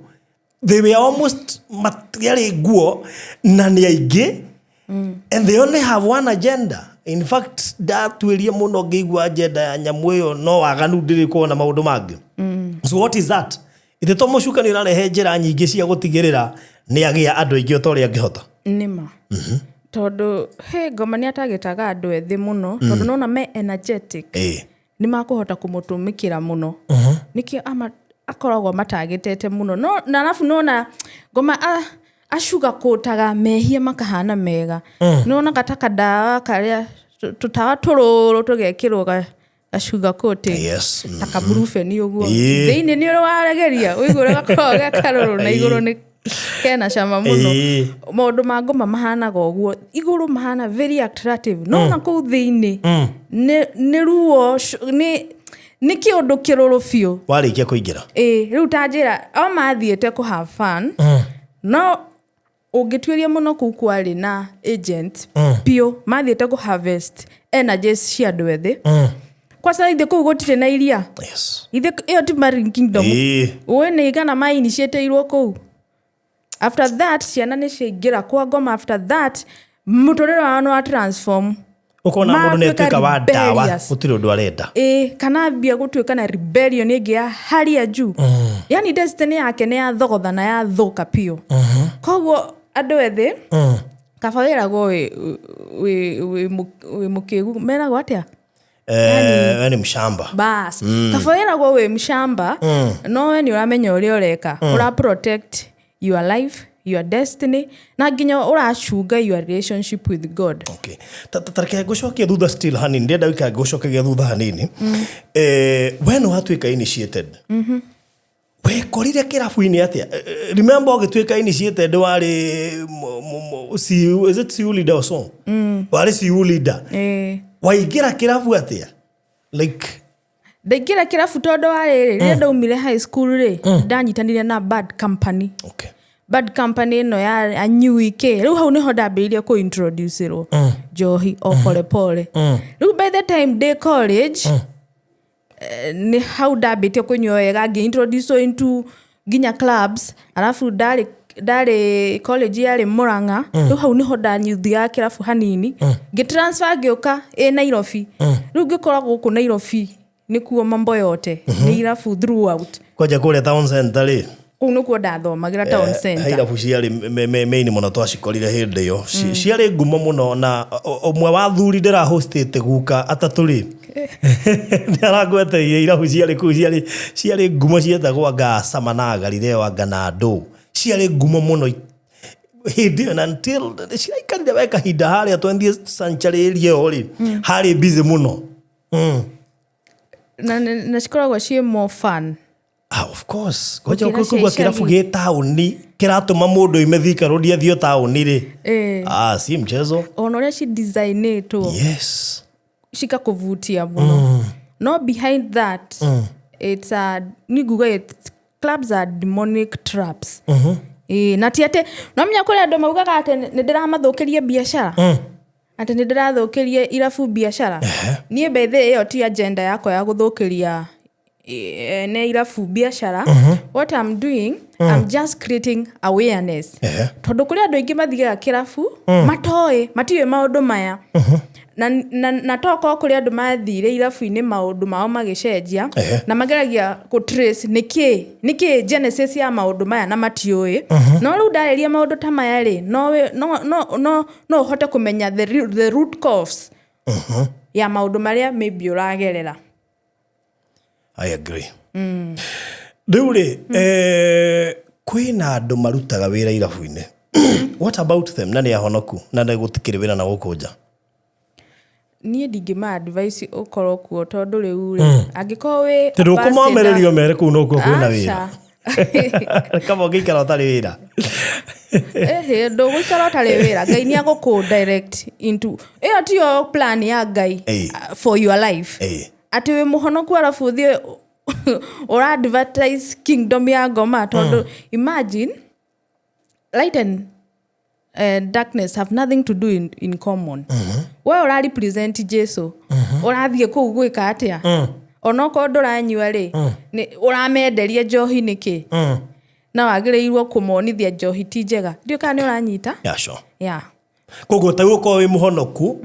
They were almost matiarĩ nguo na nĩ aingĩ, and they only have one agenda. In fact, ndatuĩria mũno ngĩigua agenda ya nyamũ ĩyo no waganu, ndĩrĩ kuona maũndũ mangĩ. So what is that? Ithe to mũcukani ũrarehe njĩra nyingĩ cia gũtigĩrĩra nĩ agĩa andũ aingĩ o ta ũrĩa angĩhota? Nĩma, tondũ he ngoma nĩ atagĩtaga andũ ethĩ mũno, tondũ nona me energetic, nĩ makũhota kũmũtũmĩkĩra mũno. Nĩkĩo ama akoragwo matagĩtete mũno. No na arabu nona ngoma acuga-kũtaga mehia makahana mega. Nĩwonaga ta kandawa karĩa tũtawa tũrũrũ tũgekĩrwo ga sugar coating, ta kaburubeni ũguo. Thĩinĩ nĩ ũrĩ waregeria ũigue ũrĩa gakoragwo ge karũrũ, na igũrũ nĩ kena cama mũno. Maũndũ ma ngoma mahanaga ũguo, igũrũ mahana very attractive, no na kũu thĩinĩ nĩ ruo, nĩ kĩũndũ kĩrũrũ biũ. Warĩkia kũingĩra. Ĩ, rĩu ta njĩra o mathiĩte kũ have fun, no ũngĩtuĩria mũno kũu kwarĩ na agent biũ, mathiĩte kũ harvest energies cia andũ ethĩ. Kwanza ithe kũu gũtirĩ na iria. Ithe ĩyo ti Marine Kingdom? Ũĩ nĩ igana ma initiateirwo kũu. After that ciana nĩ ciaingĩra kwa ngoma. After that mũtũrĩre wao nĩ wa transform. Ũkona mũndũ nĩ Matuĩka atuĩka wa ndawa. Rebellious. Gũtirĩ ũndũ arenda. Ĩ, kana ambia gũtuĩka na rebellion ĩngĩ ya hali ya juu, yani destiny yake nĩ yathogotha na yathũka biũ. Koguo andũ ethĩ, kaba wĩragwo wĩ mũkĩgu, meragwo atĩa? We nĩ mshamba. Bas, kaba wĩragwo wĩ mshamba, no we nĩ ũramenya ũrĩa ũreka, ũra protect your life, your destiny, na nginya ũracunga your relationship with God. Okay. Ta reke ngũcokie thutha still hanini, ndĩrenda wĩikare ngũcokagia thutha hanini. We nĩ watuĩka initiated, wekorire kĩrabu-inĩ atĩa? Remember ũgĩtuĩka initiated warĩ CU, is it CU leader or so? Warĩ CU leader. Waingĩra kĩrabu atĩa, like? Ndaingĩra kĩrabu tondũ wa rĩrĩ, rĩrĩa ndaumire high school rĩ, ndanyitanire na bad company. Bad company ĩno ya anyui kĩ. Rĩu hau nĩho ndambĩrĩirie kũ introduce-ĩrwo njohi o pole pole. Rĩu by the time ndĩ college, nĩ hau ndambĩtie kũnyua wega, ngĩ introduce into nginya clubs. Arabu ndarĩ college yarĩ Murang'a. Rĩu hau nĩho ndanyuthiaga kĩrabu hanini, ngĩ transfer ngĩũka ĩ Nairobi. Rĩu ngĩkora gũkũ Nairobi nĩkuo mambo yote nĩ irabu throughout. Kwanja kũrĩa town center rĩ? Kũu nĩkuo ndathomagĩra, town He center. Irabu ciarĩ main mũno twacikorire hĩndĩ ĩyo. Ciarĩ ngumo mũno, na ũmwe wa thuri ndĩrahostĩte guka atatũ rĩ, nĩ arangweteire irabu ciarĩ kũu, ciarĩ ngumo, cietagwo anga Samanaga Rireo, anga Nandũ. Ciarĩ ngumo mũno hĩndĩ ĩyo, na until ciraikarire we kahinda harĩa 20th century area ĩyo rĩ, harĩ busy mũno. Na cikoragwo ciĩ more fun. Ah, of course. Ngoja. Gũkĩra kũigua cia kĩrabu icagi. gĩ taũni kĩratũma mũndũ oime Thika Road athiĩ taũni rĩ, ah, si mchezo. Ona ũrĩa cidesignĩtwo, cikakũvutia mũno, no behind that it's a nĩ nguga clubs are demonic traps. Ĩĩ, na ti atĩ nomenya kũrĩ andũ maugaga atĩ nĩ ndĩramathũkĩria biacara, atĩ nĩ ndĩrathũkĩria irabu biacara. Niĩ bethe ĩyo ti agenda yakwa ya gũthũkĩria ene irabu biacara. What I'm doing, I'm just creating awareness, tondũ kũrĩ andũ aingĩ mathiaga kĩrabu matoĩ, matiũĩ maũndũ maya, na tokorwo kũrĩ andũ mathire irabu-inĩ maũndũ mao magĩcenjia, na mageragia kũ trace nĩkĩ genesis ya maũndũ maya na matiũĩ. No rĩu ndarĩria maũndũ ta maya rĩ, no ũhote kũmenya the root cause ya maũndũ marĩa maybe ũragerera. I agree. Rĩu rĩ, kwĩna andũ marutaga wĩra irabu-inĩ. What about them? Na nĩ ahonoku na nĩ gũtikĩrĩ wĩra na gũkũ nja. Niĩ ndingĩma advice ũkorwo kuo, tondũ rĩu rĩ, angĩkorwo wĩ Tondũ ambassador- ũkũmomerĩrio mere kũu nokuo kwĩna wĩra. Aca. Kaba ũngĩikara ũtarĩ wĩra. Ĩhĩ, ndũgũikara ũtarĩ wĩra. Ngai nĩ agũkũ direct into ĩyo tiyo plan ya Ngai for your life, atĩ wĩ mũhonoku arabu ũthiĩ. Ũra advertise kingdom ya ngoma, tondũ imagine, light and darkness have nothing to do in common. We ũra represent Jesu, ũrathiĩ kũu gwĩka atĩa? Onokorwo ndũranyua rĩ, ũramenderia njohi nĩkĩ? Na wagĩrĩirwo kũmonithia njohi ti njega. Ndiũ kana nĩ ũranyita. Yeah, sure. Yeah. Koguo ta ũkorwo wĩ mũhonoku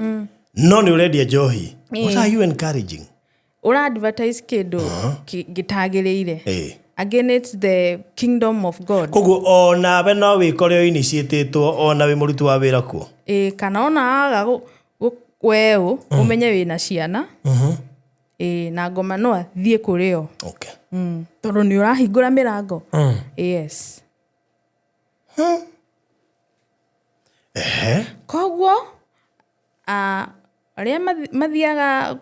no nĩ ũrendia njohi, what are you encouraging? Ũra advertise kĩndũ gĩtagĩrĩire against the kingdom of God. Koguo onawe no wĩkore initiatĩtwo ona wĩ mũruti wa wĩra kuo. Ĩ, kana ona aga weũ ũmenye wĩna ciana, ĩ, na ngoma no athiĩ kũrĩ o. Tondũ nĩ ũrahingũra mĩrango. Yes. Koguo arĩa mathiaga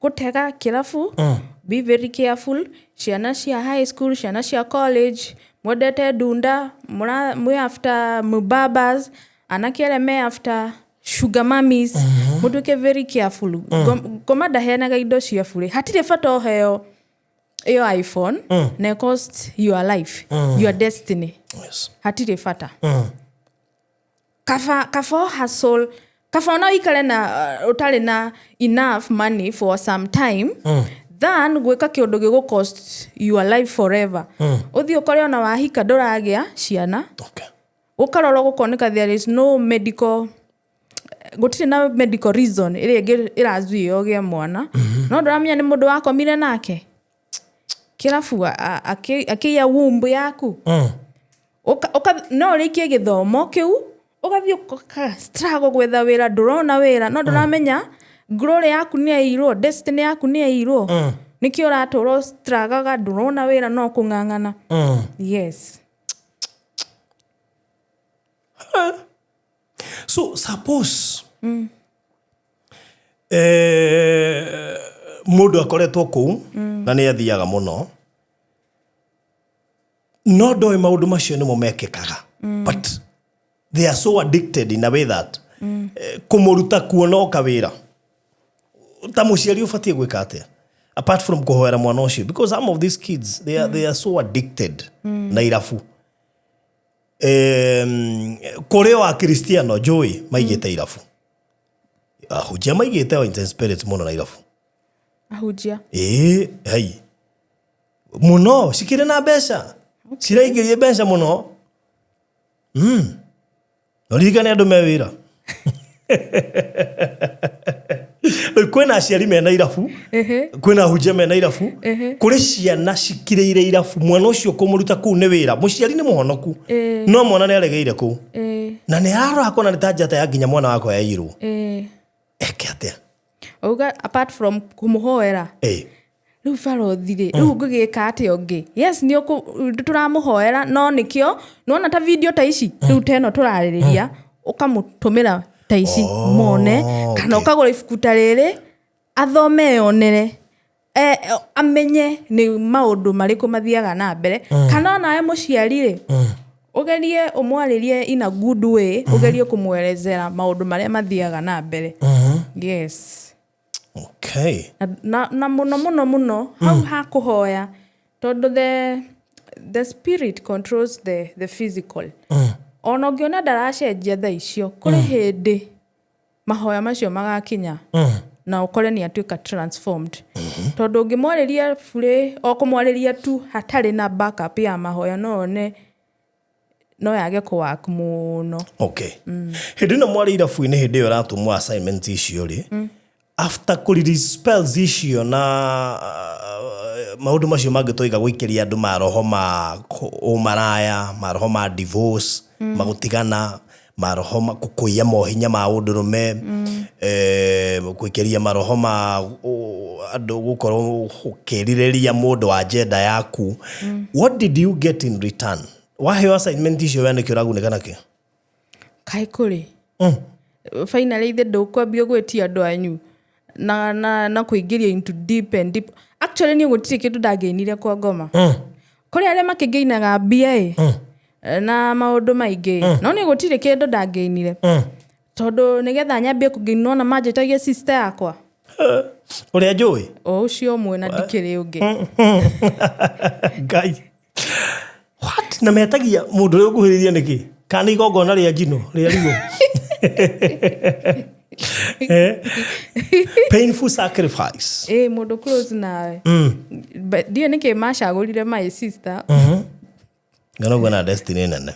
gũtega kĩrabu, be very careful. Ciana cia high school, ciana cia college, mwendete ndunda, mwĩ after mubabas, anake arĩa me after sugar mummies, mũtuĩke very careful. Ngoma ndaheanaga indo cia burĩ. Hatirĩ bata ũheo ĩyo iPhone na cost your life, your destiny. Hatirĩ bata. Kaba hustle, kaba ona ũikare na ũtarĩ na enough money for some time than gwĩka kĩũndũ gĩgũ cost your life forever. Ũthiĩ ũkore ona wahika ndũragĩa ciana. Ũkarora gũkoneka there is no medical, gũtirĩ na medical reason ĩrĩa ĩngĩ ĩrazuia ũgĩe mwana, no ndũramenya nĩ mũndũ wakomire nake kĩrabu akĩiya womb yaku. No ũrĩkie gĩthomo kĩu, ũgathiĩ ũka struggle gwetha wĩra, ndũrona wĩra, no ndũramenya glory yaku nĩ yairwo, destiny yaku nĩ yairwo. Nĩkĩo ũratũra ũstragaga, ndũrona wĩra, no kũng'ang'ana. Yes. So suppose mũndũ akoretwo kũu na nĩ athiaga mũno no ndoĩ maũndũ macio nĩmo mekĩkaga, but they are so addicted in a way that kũmũruta kuo no kawĩra. Ta mũciari ũbatiĩ gwĩka atĩa apart from kũhoera mwana ũcio? Because some of these kids, they are so addicted na irabu. Kũrĩ o akristiano njũĩ maigĩte irabu, ahunjia maigĩte o intense spirits mũno na irabu. Ahunjia? Ĩĩ, hai mũno, cikĩrĩ na mbeca, ciraingĩria mbeca mũno. No ririkane andũ me wĩra. Rĩu kwĩna aciari mena irabu, kwĩna ahunjia mena irabu, kũrĩ ciana cikirĩire irabu. Mwana ũcio kũmũruta kũu nĩ wĩra. Mũciari nĩ mũhonoku no mwana nĩ aregeire kũu na nĩ ararora kona nĩ ta njata ya nginya mwana wakwa yairwo. Eke atĩa? Auga apart from kũmũhoera? Ĩĩ. Rĩu barothi rĩ, rĩu ngũgĩka atĩa ũngĩ? Yes, nĩ tũramũhoera, no nĩkĩo nĩwona ta video ta ici rĩu ta ĩno tũrarĩrĩria, ũkamũtũmĩra ta ici mone, kana ũkagũra ibuku ta rĩrĩ athome, eyonere, amenye nĩ maũndũ marĩkũ mathiaga na mbere. Kana onawe mũciari rĩ, ũgerie ũmwarĩrie in a good way, ũgerie kũmwerezera maũndũ marĩa mathiaga na mbere. Yes. Na mũno mũno mũno hau ha kũhoya, tondũ the spirit controls the physical. Ona ũngĩona ndaracenjia thaa icio, kũrĩ hĩndĩ mahoya macio magakinya na ũkore nĩ atuĩka transformed, tondũ ũngĩmwarĩria burĩ, o kũmwarĩria tu hatarĩ na backup ya mahoya, no one no yage kũwak mũno. Okay, hĩndĩ ĩno mwarĩ irabu-inĩ, hĩndĩ ĩyo ĩratũmwo assignment icio rĩ, after kũ release spells icio na maũndũ macio mangĩ tũiga, gũikĩria andũ maroho ma ũmaraya, maroho ma divorce, magũtigana, maroho ma kũiya mohinya ma ũndũrũme, gũikĩria maroho ma andũ gũkorwo ũkĩrirĩria mũndũ wa gender yaku, what did you get in return? Waheo assignment icio, we nĩkĩ ũragunĩka nakĩo? Kaĩ kũrĩ finally ithe ndũkwambia gwĩtia andũ anyu na kũingĩria into deep and deep. Actually, niĩ gũtirĩ kĩndũ ndangĩinire kwa ngoma. Kũrĩ arĩa makĩngĩinaga mbia ĩ na maũndũ maingĩ, no niĩ gũtirĩ kĩndũ ndangĩinire, tondũ nĩgetha nyambie kũngĩinwo na manjĩtagia sister yakwa. Ũrĩa njũĩ? O ũcio ũmwe na ndikĩrĩ ũngĩ. Ngai, what? Na metagia mũndũ ũrĩa ũkuhĩrĩirie nĩkĩ? Kana nĩ igongona rĩa njino rĩa ruo? Eh? Painful sacrifice. Ĩ, mũndũ close nawe. But ndiũĩ nĩkĩ macagũrire my sister. Ngana ũguo na destiny nene.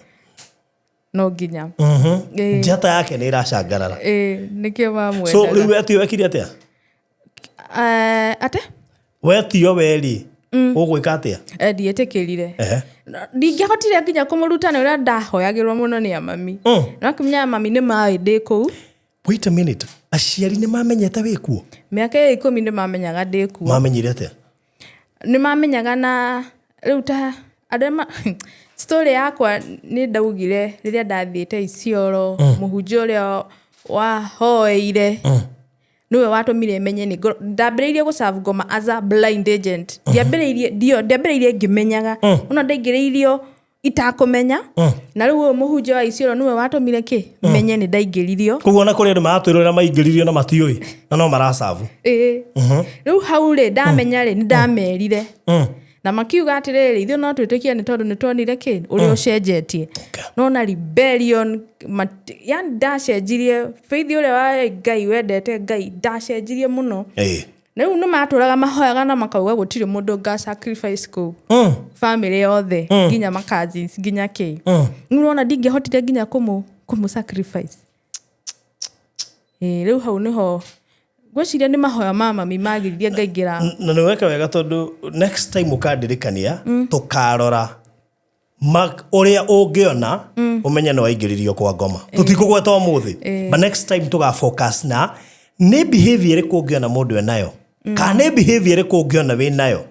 No nginya. Ĩ. Njata yake nĩ ĩracangarara. Ĩ, nĩkĩo So mamwendaga. rĩu wetio wekire atĩa? Eh, ate? Wetio werĩ ũgwĩka atĩa? Eh, ndiĩtĩkĩrire. Ehe. Ndingĩahotire nginya kũmũruta nĩ ũrĩa ndahoyagĩrwo mũno nĩ amami. No kĩmenya mami nĩ maĩ ndĩ kũu. Wait a minute, aciari nĩ mamenyete wĩ kuo? Mĩaka ĩyo 10 nĩ mamenyaga ndĩ kuo. Mamenyire atĩa? Nĩ mamenyaga na rĩu ta andũ arĩa story yakwa nĩ ndaugire rĩrĩa ndathiĩte Isiolo, mũhunjia ũrĩa wahoeire nĩwe watũmire menye nĩ ndambĩrĩirie gũ serve ngoma as a blind agent. Ndiambĩrĩirie ndiambĩrĩirie ngĩmenyaga, ona ndaingĩrĩirio itakũmenya, na rĩu ũyũ mũhunjia wa Isiolo nĩwe watũmire kĩ menye nĩ ndaingĩririo. Koguo ona kũrĩ andũ maratwĩrorera maingĩririo na matiũĩ na no maracabu. Ĩĩ, rĩu hau rĩ ndamenya rĩ, nĩ ndamerire na makiuga atĩrĩrĩ, ithuĩ no twĩtĩkie nĩ tondũ nĩ tuonire kĩ ũrĩa ũcenjetie. Nona rebellion yani ndacenjirie faith ũrĩa wa Ngai wendete Ngai, ndacenjirie mũno. Na rĩu nĩ matũraga mahoyaga na makauga gũtirĩ mũndũ nga sacrifice kũu, family yothe, nginya ma cousins, nginya kĩ. Rĩu ũrona ndingĩahotire nginya kũmũ sacrifice. Ĩĩ, rĩu hau nĩho ngwĩciria nĩ mahoya ma mami magiririe ngaingĩra. Na nĩ weka wega tondũ next time ũkandirikania tũkarora ũrĩa ũngĩona ũmenye nĩ waingĩririo kwa ngoma. Tũtikũgweta ũmũthĩ, but next time tũga focus na nĩ behavior ĩrĩkũ ũngĩona mũndũ enayo, kana nĩ behavior ĩrĩkũ ũngĩona wĩ nayo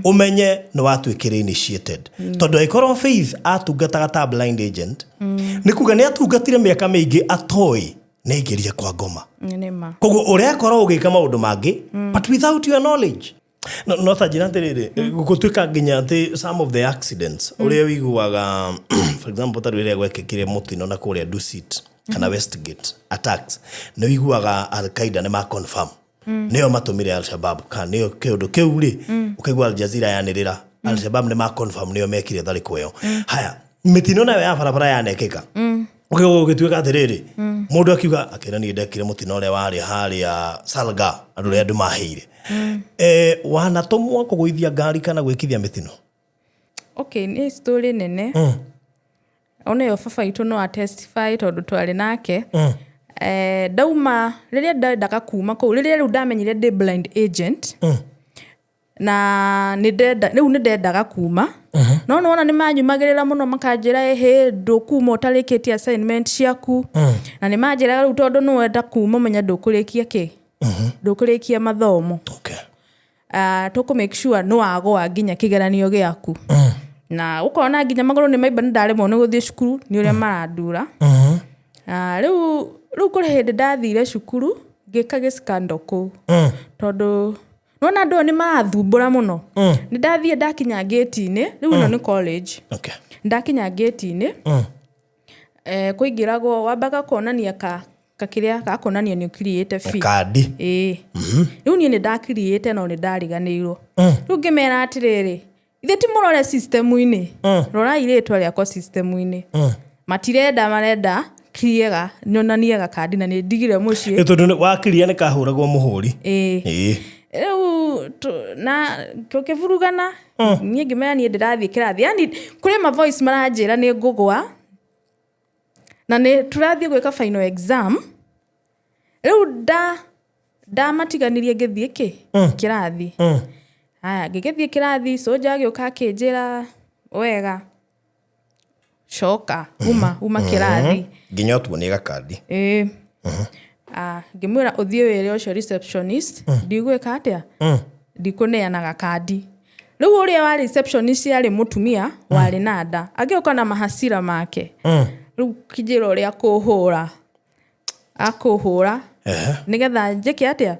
ũmenye nĩ watuĩkire initiated. Tondũ angĩkorwo Faith atungataga ta blind agent, nĩ kuga nĩ atungatire mĩaka mĩingĩ atoĩ nĩ aingĩrire kwa ngoma. Nĩ ma. Koguo ũrekorwo ũgĩka maũndũ mangĩ but without your knowledge. No ta njĩra atĩrĩrĩ, gũtuĩka nginya atĩ some of the accidents ũrĩa ũiguaga, for example, ta rĩrĩa gwekĩkire mũtino na kũrĩa Dusit kana Westgate attacks, nĩ ũiguaga Al-Qaeda nĩ ma confirm nĩo matũmire Al-Shabab, kana nĩo kĩũndũ kĩu rĩ, ũkaigua Al Jazeera yanĩrĩra Al-Shabab nĩ ma confirm nĩo mekire tharĩko ĩyo. Haya, mĩtino nayo ya barabara yanekĩka, ũkĩgwa ũgĩtuĩka atĩrĩrĩ, mũndũ akiuga akĩra niĩ ndekire mũtino ũrĩa warĩ harĩa Salga, andũ arĩa andũ maheire. Wanatũmwo kũgũithia ngari kana gwĩkithia mĩtino? Okay, nĩ story nene. Ona ĩyo baba itũ no atestify tondũ twarĩ nake. Ndauma rĩrĩa ndendaga kuma kũu, rĩrĩa rĩu ndamenyire ndĩ blind agent na nĩ ndenda rĩu nĩ ndendaga kuma, no nĩwona nĩ manyumagĩrĩra mũno makanjĩra, ĩhĩ, ndũkuma ũtarĩkĩtie assignment ciaku. Na nĩ manjĩraga rĩu tondũ nĩ wenda kuma, ũmenye ndũkũrĩkia kĩ, ndũkũrĩkia mathomo. Tũkũ make sure nĩ wagũa nginya kĩgeranio gĩaku, na ũkona nginya magũrũ nĩ maimba, nĩ ndaremwo nĩ gũthiĩ cukuru nĩ ũrĩa marandura. Rĩu kũrĩ hĩndĩ ndathire cukuru ngĩka gĩcikando kũu, tondũ nona andũ aya nĩ marathumbũra mũno. Nĩ ndathiĩ ndakinya ngĩti-inĩ, rĩu ĩno nĩ college. Ndakinya ngĩti-inĩ, kũingĩragwo wambaga kuonania ka kakĩrĩa gakuonania nĩ ũkiriĩte fee. Kandi. Ĩĩ, rĩu niĩ nĩ ndakiriĩte no nĩ ndariganĩirwo. Rĩu ngĩmera atĩrĩrĩ, ithe ti mũrore system-inĩ, rorai rĩtwa rĩakwa system-inĩ. Matirenda, marenda kiriega nyonanie gakandi na nĩ ndigire mũciĩ. Ĩ, tondũ wakiria nĩ kahũragwo mũhũri. Ĩĩ. Rĩu na tũkĩvurugana, niĩ ngĩmera niĩ ndĩrathiĩ kĩrathi, yani kũrĩ ma voice maranjĩra nĩ ngũgwa na nĩ tũrathiĩ gwĩka final exam. Rĩu ndamatiganirie ngĩthiĩ kĩ kĩrathi. Haya, ngĩgĩthiĩ kĩrathi, soja agĩũka akĩnjĩra wega, coka uma kĩrathi. Nginya ũtuonie gakandi. Ĩĩ. Ah, ngĩmwĩra ũthiĩ wĩre ũcio receptionist ndigwĩka atĩa, ndikũneana gakandi. Rĩu ũrĩa wa receptionist yarĩ mũtumia warĩ na nda, agĩũka na mahasira make. Rĩu kĩnjĩra ũrĩa kũhũra akũhũra nĩgetha njĩke atĩa.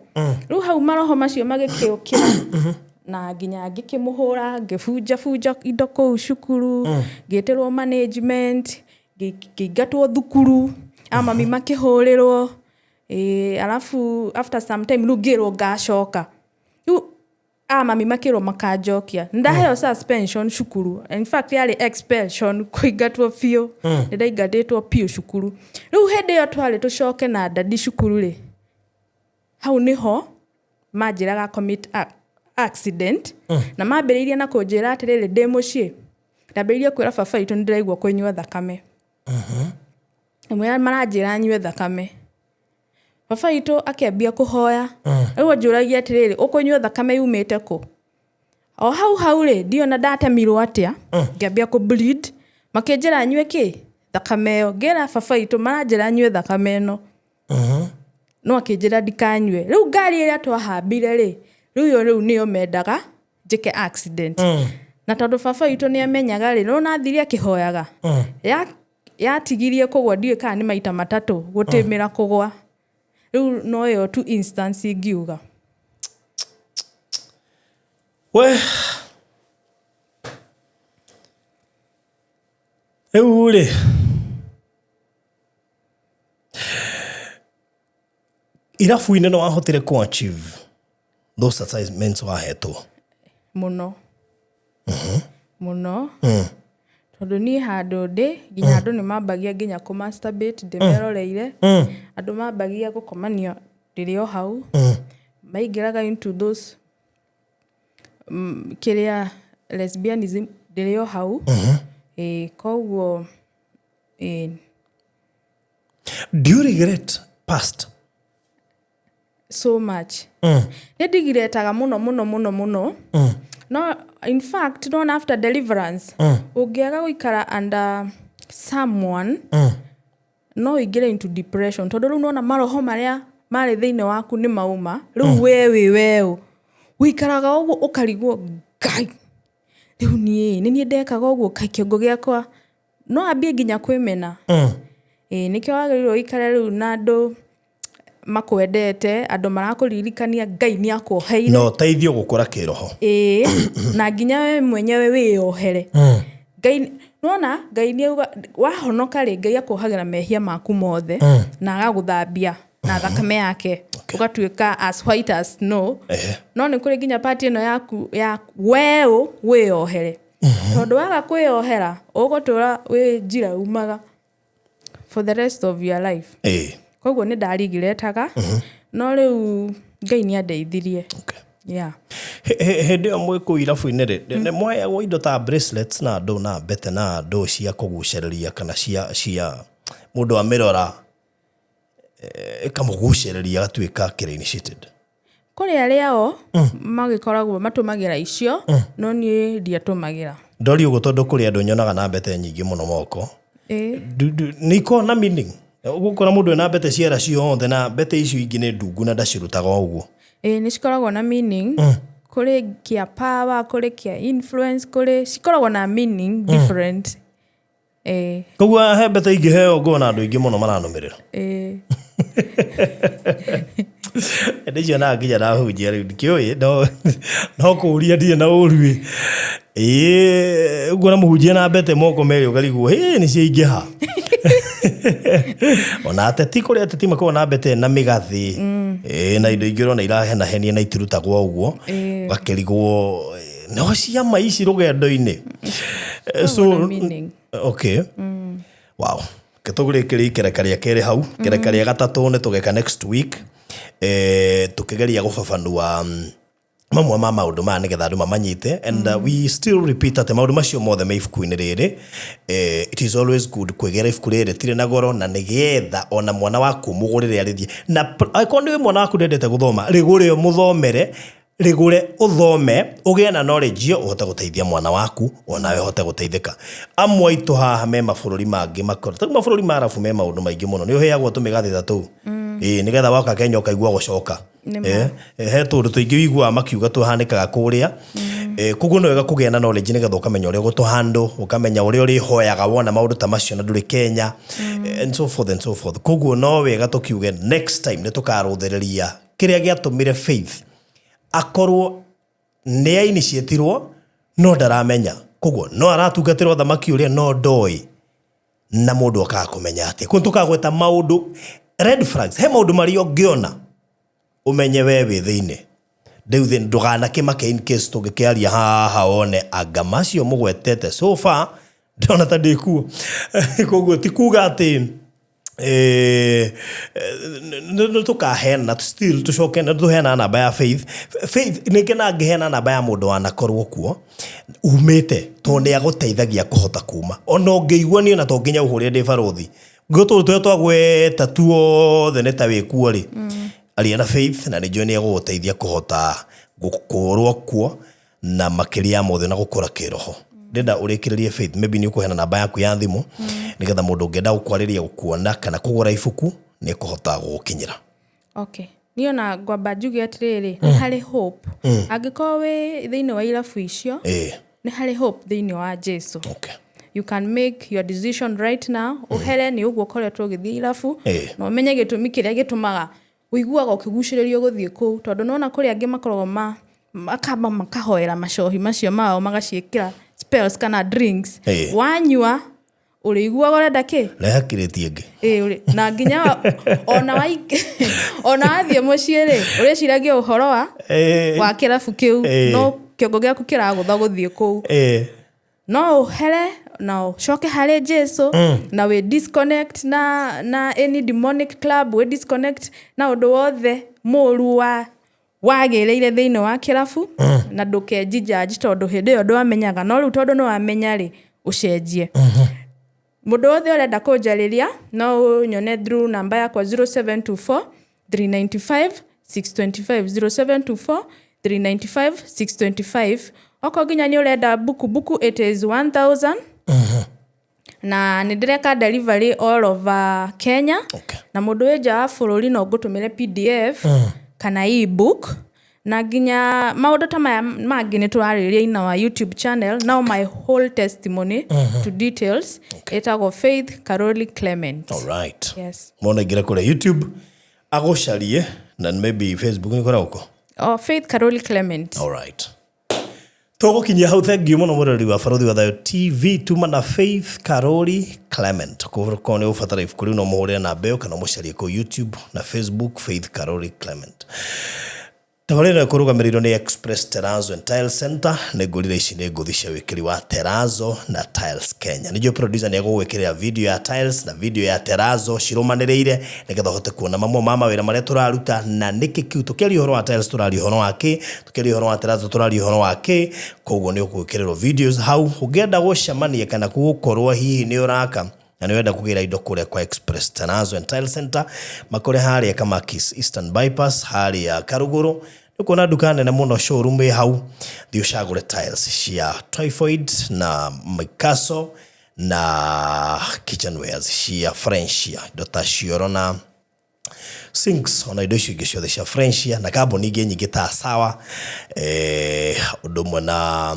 Rĩu hau maroho macio magĩkĩũkĩra na nginya ngĩkĩmũhũra, ngĩbunja bunja indo kũu cukuru, ngĩtĩrwo management, ngĩingatwo thukuru, a mami makĩhũrĩrwo. Ĩĩ, alafu after some time rĩu ngĩrwo ngacoka. Rĩu a mami makĩrwo makanjokia. Ndaheo suspension cukuru. In fact yarĩ expulsion, kũingatwo biũ. Nĩ ndaingatĩtwo biũ cukuru. Rĩu hĩndĩ ĩyo twarĩ tũcoke na daddy cukuru rĩ, hau nĩho manjĩraga commit accident. Na mambĩrĩirie na kũnjĩra atĩrĩrĩ, ndĩ mũciĩ ndambĩrĩirie kwĩra baba witũ nĩ ndĩraigua kũnyua thakame. Ĩmwe maranjĩra nyue thakame. Baba witũ akĩambia kũhoya. Rĩu anjũragia atĩrĩrĩ, ũkũnyua thakame yumĩte kũ? O hau hau rĩ, ndiona ndatemirwo atĩa, ngĩambia kũ bleed. Makĩnjĩra nyue kĩ? Thakame ĩyo. Ngĩra baba witũ maranjĩra nyue thakame ĩno. No akĩnjĩra ndikanyue. Rĩu ngari ĩrĩa twahambire rĩ, rĩu ĩyo rĩu nĩyo mendaga njĩke accident. Na tondũ baba witũ nĩ amenyaga rĩ, nĩwona athire akĩhoyaga. Yatigirie kũgwa ndiũĩ kana nĩ maita 3 gũtĩmĩra kũgwa. Rĩu no ĩyo tu instance ingiuga. We rĩu rĩ, irabu-inĩ no wahotire kũ achieve those assignments wahetwo? Mũno mũno, tondũ niĩ handũ ndĩ nginya andũ nĩ mambagia nginya kũ masturbate ndĩmeroreire. Andũ mambagia gũkomania ndĩrĩ o hau. Maingĩraga into those kĩrĩa lesbianism ndĩrĩ o hau. Ĩĩ, koguo ĩĩ. Do you regret past? So much. Nĩ ndigiretaga mũno mũno mũno mũno. No in fact nona after deliverance, ũngĩaga gũikara under someone, no ũingĩre into depression, tondũ rĩu nona maroho marĩa marĩ thĩinĩ waku nĩ mauma. Rĩu we wĩ weũ ũikaraga ũguo ũkarigwo, Ngai, rĩu niĩ nĩ niĩ ndekaga ũguo? Kaĩ kĩongo gĩakwa no ambie nginya kwĩmena. Ĩĩ, nĩkĩo wagĩrĩirwo ũikare rĩu na andũ makwendete, andũ marakũririkania Ngai nĩ akuoheire. Na ũteithio gũkũra kĩroho. Ĩĩ, na nginya we mwenyewe wĩyohere. Ngai nona Ngai nĩ auga wahonoka rĩ, Ngai akuohagĩra mehia maku mothe na agagũthambia na thakame yake, ũgatuĩka as white as snow. No nĩ kũrĩ nginya part ĩno yaku ya weũ wĩyohere, tondũ waga kwĩyohera ũgũtũra wĩ njira umaga for the rest of your life. Koguo nĩ ndarigiretaga, no rĩu Ngai nĩ andeithirie. Yeah. Hĩndĩ ĩyo mwĩ kũu irabu-inĩ rĩ, nĩ mwaheagwo indo ta bracelets na andũ na mbete na andũ cia kũgucĩrĩria kana cia mũndũ amĩrora ĩkamũgucĩrĩria agatuĩka kĩrĩ initiated? Kũrĩ arĩa o magĩkoragwo matũmagĩra icio, no niĩ ndiatũmagĩra. Ndori ũguo tondũ kũrĩ andũ nyonaga na mbete nyingĩ mũno moko. Nĩ ikoragwo na meaning? Ũgũkora mũndũ ena mbete ciara ciothe na mbete icio ingĩ nĩ ndungu na ndacirutaga o ũguo. Ĩĩ, nĩ cikoragwo na meaning. Kũrĩ kĩa power, kũrĩ kĩa influence, kũrĩ cikoragwo na meaning different. Ĩĩ. Koguo he mbete ingĩheo ngona andũ aingĩ mũno maranũmĩrĩra. Ĩĩ. Ndĩcionaga nginya ndahunjia rĩu ndikĩũĩ no kũũria ndirĩ na ũru ĩ. Ĩĩ, ũkuona mũhunjia na mbete moko merĩ ũkarigwo hĩ nĩ ciaingĩha. Ona ateti, kũrĩ ateti makoragwo na mbete na mĩgathĩ. Ĩĩ, na indo ingĩ ũrona irahenahenia na itirutagwo ũguo. Ũgakĩrigwo no ciama ici rũgendo-inĩ. So na meaning. Okay. Wow. Tũgũrĩkĩria ikereka rĩa kerĩ hau. Ikereka rĩa gatatũ nĩ tũgeka next week. Tũkĩgeria gũbabanua mamwe ma maũndũ maya nĩgetha andũ mamanyite, and we still repeat atĩ maũndũ macio mothe me ibuku-inĩ rĩrĩ. It is always good kwĩgĩra ibuku rĩrĩ, tirĩ na goro, na nĩgetha ona mwana waku mũgũrĩre arĩthiĩ na angĩkorwo nĩ mwana waku ndendete gũthoma, rĩgũre ũmũthomere, rĩgũre ũthome, ũgĩe na knowledge ĩyo ũhote gũteithia mwana waku onawe ũhote gũteithĩka. Amwe aitũ haha me mabũrũri mangĩ makoro tarĩu mabũrũri ma arabu me maũndũ maingĩ mũno, nĩ ũheagwo tũmĩgathĩ ta tũu. Ĩĩ, nĩgetha woka Kenya ũkaigua gũcoka. Nĩ ma. He tũũndũ tũingĩ ũiguaga makiuga tũhanĩkaga kũrĩa. Koguo nĩ wega kũgĩa na knowledge nĩgetha ũkamenya ũrĩa ũgũtũhandle, ũkamenya ũrĩa ũrĩhoyaga wona maũndũ ta macio na ndũrĩ Kenya, and so forth and so forth. Koguo no wega tũkiuge next time nĩ tũkarũthĩrĩria kĩrĩa gĩatũmire Faith akorwo nĩ ainitiatirwo no ndaramenya, koguo no aratungatĩra ũthamaki ũrĩa no ndoĩ, na mũndũ okaga kũmenya atĩa. Koguo tũkagweta maũndũ Red flags, he maũndũ marĩa ũngĩona ũmenye we wĩ thĩinĩ. Rĩu thĩ ndũganakĩmake in case tũngĩkĩaria haha wone anga macio mũgwetete so far ndĩrona ta ndĩkuo. Koguo ti kuga atĩ nĩ tũkaheana, still tũcoke nĩ tũheana namba ya Faith. Faith nĩ ngenaga ngĩheana namba ya mũndũ wanakorwo kuo umĩte, tondũ nĩ agũteithagia kũhota kuma. Ona ũngĩigua niĩ ona to nginya ũhũrĩre ndĩ barũthi. Tũtũ tũrĩa twagweta tuothe nĩ ta wĩ kuo rĩ, aria na Faith na nĩ njũĩ nĩ egũgũteithia kũhota gũkũrwo kuo na makĩria ya mothe na gũkũra kĩroho. Ndĩrenda ũrĩkĩrĩrie Faith, maybe nĩ ũkũheana namba yaku ya thimũ nĩgetha mũndũ ũngĩenda gũkwarĩria, gũkuona kana kũgũra ibuku nĩ ekũhota gũgũkinyĩra. Okay. Niĩ ona ngwamba njuge atĩrĩrĩ, nĩ harĩ hope. Angĩkorwo wĩ thĩinĩ wa irabu icio, nĩ harĩ hope thĩinĩ wa Jesu. You can make your decision right now. Ũhere nĩ ũguo ũkoretwo ũgĩthiĩ irabu, na ũmenye gĩtũmi kĩrĩa gĩtũmaga ũiguaga ũkĩgucĩrĩrio gũthiĩ kũu, tondũ nĩwona kũrĩ angĩ makoragwo ma makamba makahoera macohi macio mao, magaciĩkĩra spells kana drinks. Wanyua ũrĩiguaga ũrenda kĩ? Reha kirĩti ĩngĩ. Ĩĩ, na nginya ona wathiĩ mũciĩ rĩ, ũrĩciragia ũhoro wa kĩrabu kĩu, no kĩongo gĩaku kĩragũtha gũthiĩ kũu. No ũhere na ũcoke harĩ Jesu, na wĩ disconnect na any demonic club, wĩ disconnect na ũndũ wothe mũru wa wagĩrĩire thĩinĩ wa kĩrabu, na ndũkenji judge tondũ hĩndĩ ĩyo ndwamenyaga, no rĩu tondũ nĩ wamenya rĩ, ũcenjie. Mũndũ wothe ũrenda kũnjarĩria no ũnyone through namba yakwa 0724 395 625, 0724 395 625. Okorwo nginya nĩ ũrenda buku, buku it is 1000, na nĩ ndĩreka delivery all over Kenya. Na mũndũ wĩ nja wa bũrũri no ngũtũmĩre PDF kana ebook, na nginya maũndũ ta maya mangĩ nĩ tũrarĩrĩria in our YouTube channel now, my whole testimony to details, ĩtagwo Faith Karoli Clement. All right. Yes. Mona ingĩra kũrĩa YouTube agũcarie, na maybe Facebook nĩ koragwo kuo. Oh, Faith Karoli Clement. All right. Tũgũkinyia hau. Thank you mũno, mũrori wa Barũthi wa Thayũ TV. Tuma na Faith Karoli Clement. Korwo nĩ ũbatara ibuku rĩu, no mũhũrĩre namba ĩyo kana mũcarie kũu YouTube na Facebook, Faith Karoli Clement. Tabarĩra ĩno ĩkũrũgamĩrĩirwo nĩ Express Terrazzo and Tile Center. Nĩ ngũrire ici nĩ ngũthi cia wĩkĩri wa terrazzo na tiles Kenya. Nĩnjũĩ producer nĩ egũgwĩkĩrĩra video ya tiles na video ya terrazzo cirũmanĩrĩire, nĩgetha ũhote kuona mamwe ma mawĩra marĩa tũraruta na nĩkĩ kĩu. Tũkĩaria ũhoro wa tiles tũraria ũhoro wa kĩ, tũkĩaria ũhoro wa terrazzo tũraria ũhoro wa kĩ. Koguo nĩ ũgwĩkĩrĩrwo videos hau. Ũngĩenda gũcemania kana gũkorwo hihi nĩ ũraka na nĩ ũrenda kũgĩra indo kũrĩa kwa Express Terrazzo and Tile Center, makore harĩa Kamakis Eastern Bypass, harĩa Karugũrũ, nĩ ũkuona nduka nene mũno, showroom ĩ hau. Thiĩ ũcagũre tiles cia Typhoid na Mikaso na kitchenwares cia Frenchia, indo ta cioro na sinks, ona indo icio ingĩ ciothe cia Frenchia na kambuni ingĩ nyingĩ ta Sawa, ũndũ ũmwe na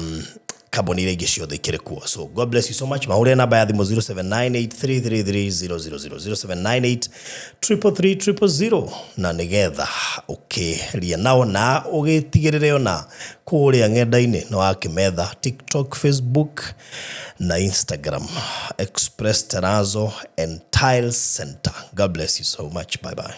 kambuni iria ingĩ ciothe ikĩrĩ kuo. So God bless you so much. Mahũrĩre namba ya thimũ 0798333000, 0798333000, na nĩgetha ũkĩria nao na ũgĩtigĩrĩre ona kũrĩa ng'enda-inĩ nĩ wakĩmetha TikTok, Facebook na Instagram, Express Terrazzo and Tiles Center. God bless you so much. Bye bye.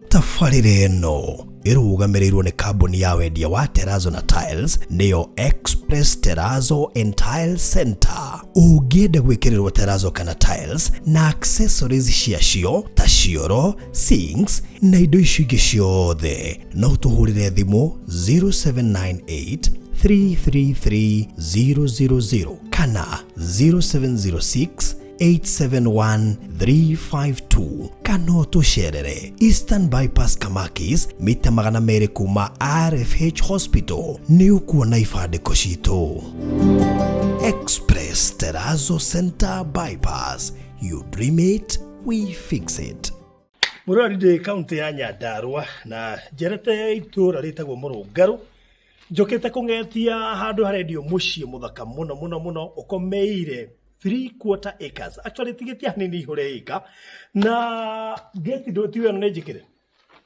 Tabarĩra ĩno ĩrũgamĩrĩirwo nĩ kambuni ya wendia wa terrazzo na tiles, nĩyo Express Terrazzo and Tile Center. Ũngĩenda gwĩkĩrĩrwo terrazzo kana tiles na accessories ciacio ta cioro, sinks na indo icio ingĩ ciothe, no tũhũrĩre thimũ 0798 333 000 kana 0706 871 352, kana ũtũcerere Eastern Bypass Kamakis, mita 200 kuma RFH Hospital, nĩ ũkuona ibandĩko citũ. Express Terrazzo Center Bypass, you dream it, we fix it. Mũrori, ndĩ kaunti ya Nyandarua na njerete itũra rĩtagwo Mũrũngarũ. Njũkĩte kũng'etia handũ harendio mũciĩ mũthaka mũno mũno mũno, ũkomeire 3/4 acres. Actually tigĩtia hanini ihũre ĩka na gate ndũ tiwe ĩno nĩ njĩkĩre.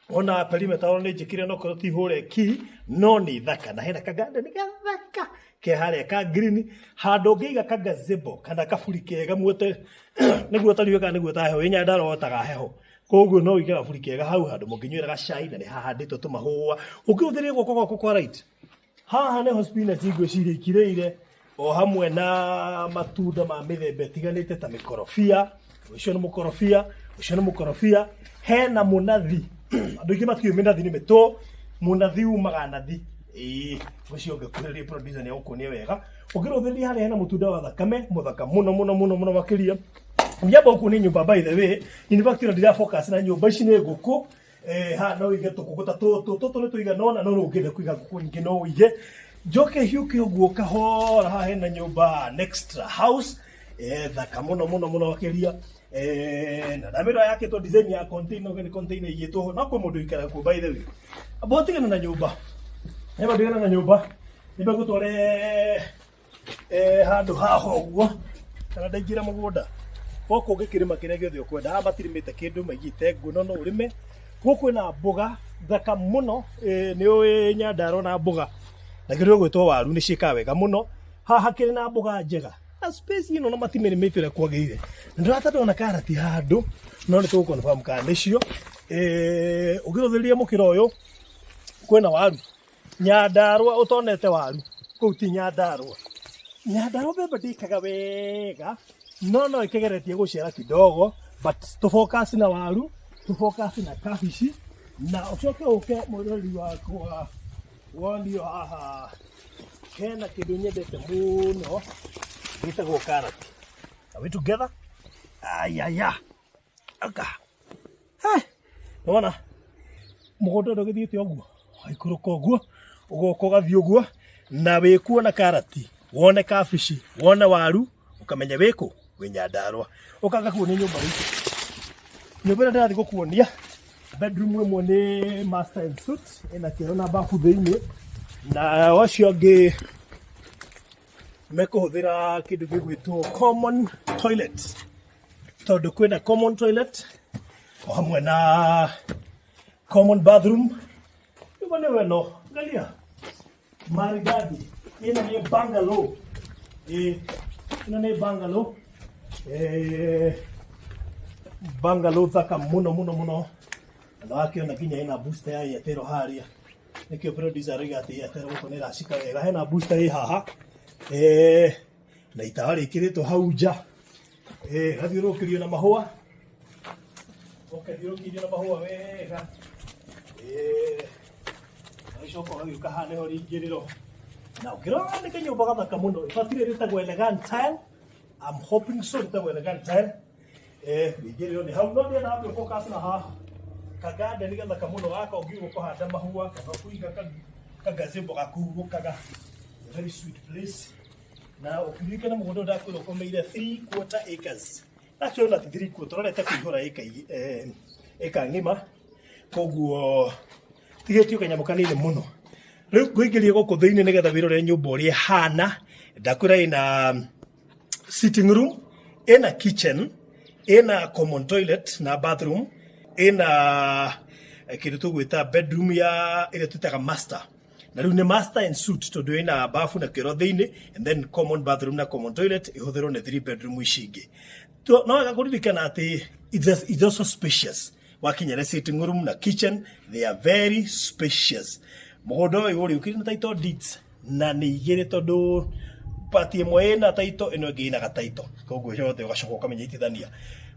Ona perimeter nĩ njĩkire no korwo ti hũre ki, no nĩ thaka na hena kagarden gathaka ke harĩa ka green, handũ ũngĩiga ka gazebo kana kaburi kega muote nĩguo tariũe kana nĩguo ta heho ĩ Nyandarũa wotaga heho. Koguo no ũige gaburi kega hau handũ mũngĩnyuĩra gacai na nĩ hahandĩtwo tũmahũa. Ũngĩhũthĩria guoko gwaku kwa right, haha nĩho spinach ngwĩciria ikirĩire o hamwe na matunda ma mĩthemba ĩtiganĩte ta mĩkorobia. Ũcio nĩ mũkorobia, ũcio nĩ mũkorobia. Hena mũnathi, andũ aingĩ matiũĩ mĩnathi nĩ mĩtũ. Mũnathi umaga nathi, ĩĩ. Ũcio ũngĩkuhĩrĩria producer nĩ egũkuonia wega. Ũngĩrũthĩrĩria harĩa hena mũtunda wa thakame mũthaka mũno mũno mũno mũno makĩria. Nyamba gũkuonia nyũmba, by the way, in fact ona ndira focus na nyũmba, ici nĩ ngũkũ. Haha no ũige tũkũkũ ta tũtũ, tũtũ nĩ tũigana ũna, no ũngĩenda kũiga ngũkũ nyingĩ no ũige. Njoke hiũke ũguo kahora, haha hena nyũmba, next house, thaka mũno mũno mũno makĩria. Na ndamĩrora yakĩtwo design ya container, nĩ container ĩigĩtwo ho, no kwĩ mũndũ ũikaraga kuo, by the way. Amba ũtigane na nyũmba, amba ũtigane na nyũmba, nyambe ngũtware handũ haha ũguo kana ndaingĩra mũgũnda gũkũ ũngĩkĩrĩma kĩrĩa gĩothe ũkwenda. Haha matirĩmĩte kĩndũ, maigĩte ngũ, no no ũrĩme. Gũkũ kwĩna mboga thaka mũno. Nĩ ũĩ Nyandarũa na mboga na kĩndũ gĩgwĩtwo waru nĩ ciĩkaga wega mũno. Haha hakĩrĩ na mboga njega na space ĩno na matimĩrĩmĩte ũrĩa kwagĩrĩire. Ndĩrata ndona karati handũ, no nĩ tũgũ confirm kana nĩcio. Ũngĩrũthĩrĩria mũkĩra ũyũ kwĩna waru. Nyandarũa ũtonete waru kũu ti Nyandarũa. Nyandarũa mbembe ndĩkaga wega, no no ĩkĩgeretie gũciara kidogo, but tũ focus na waru, tũ focus na kabici, na ũcoke ũke mwĩroreri wakwa wonio haha hena kĩndũ nyendete mũno gĩtagwo karati. Are we together? Ayaya. Aka. Nĩwona mũgũnda ũrĩa ũgĩthiĩte ũguo, waikũrũka ũguo, ũgoka ũgathiĩ ũguo, na wĩkuona karati, wone kabici, wone waru, ũkamenya wĩkũ, wĩ Nyandarũa. Ũka ngakuonie nyũmba itũ. Nyũmba ĩrĩa ndĩrathiĩ gũkuonia, bedroom ĩmwe nĩ master en suite, ĩna kĩoro na bafu thĩinĩ, na acio angĩ mekũhũthĩra kĩndũ gĩgwĩtwo common toilet, tondũ kwĩna common toilet o hamwe na common bathroom. Nyũmba nĩyo ĩno, angalia maridadi. Ĩno nĩ bungalow. Ĩ, ĩno nĩ bungalow, bungalow thaka mũno mũno mũno, na wakĩona nginya ĩna booster ya Airtel harĩa. Nĩkĩo producer aroiga atĩ Airtel gũkũ nĩ ĩracika wega. Hena booster ĩ haha, na itawa rĩkĩrĩtwo hau nja, gathiũrũrũkĩrio na mahũa, ũkathiũrũrũkĩrio na mahũa wega. Ũgagĩcoka ũgagĩũka haha nĩho rĩingĩrĩro, na ũkĩrora nĩ kanyũmba gathaka mũno. Ĩbatire rĩtagwo Elegant Tile. I'm hoping so, rĩtagwo Elegant Tile. Rĩingĩrĩro nĩ hau, no ndĩrenda wambe focus na haha kagarden gathaka mũno gaka ũngiuga kũhanda mahũa kana kũiga kagazebo gakũhurũkaga. It's a very sweet place, na ũkĩririkana mũgũnda ũyũ ndakwĩra ũkomeire 3/4 acres. Actually ona ti 3/4, ũrorete kũihũra ĩka ng'ima, koguo tigĩtio kanyamũ kanini mũno. Rĩu ngũingĩrie gũkũ thĩinĩ nĩgetha wĩrore nyũmba ũrĩa ĩhana. Ndakwĩra ĩna sitting room, ĩna kitchen, ĩna common toilet na bathroom, ĩna kĩndũ tũgwĩta bedroom ya ĩrĩa twĩtaga master, na rĩu nĩ master en suite tondũ ĩna bafu na kĩoro thĩinĩ, and then common bathroom na common toilet ĩhũthĩrwo nĩ three bedroom ici ingĩ. No wega kũririkana atĩ it's also spacious. Wakinya nĩ sitting room na kitchen, they are very spacious. Mũgũnda ũyũ ũrĩ ũkĩrĩ na title deeds na nĩ igĩrĩ, tondũ part ĩmwe ĩna title, ĩno ĩngĩ ĩna gataito, koguo yothe ũgacoka ũkamĩnyitithania.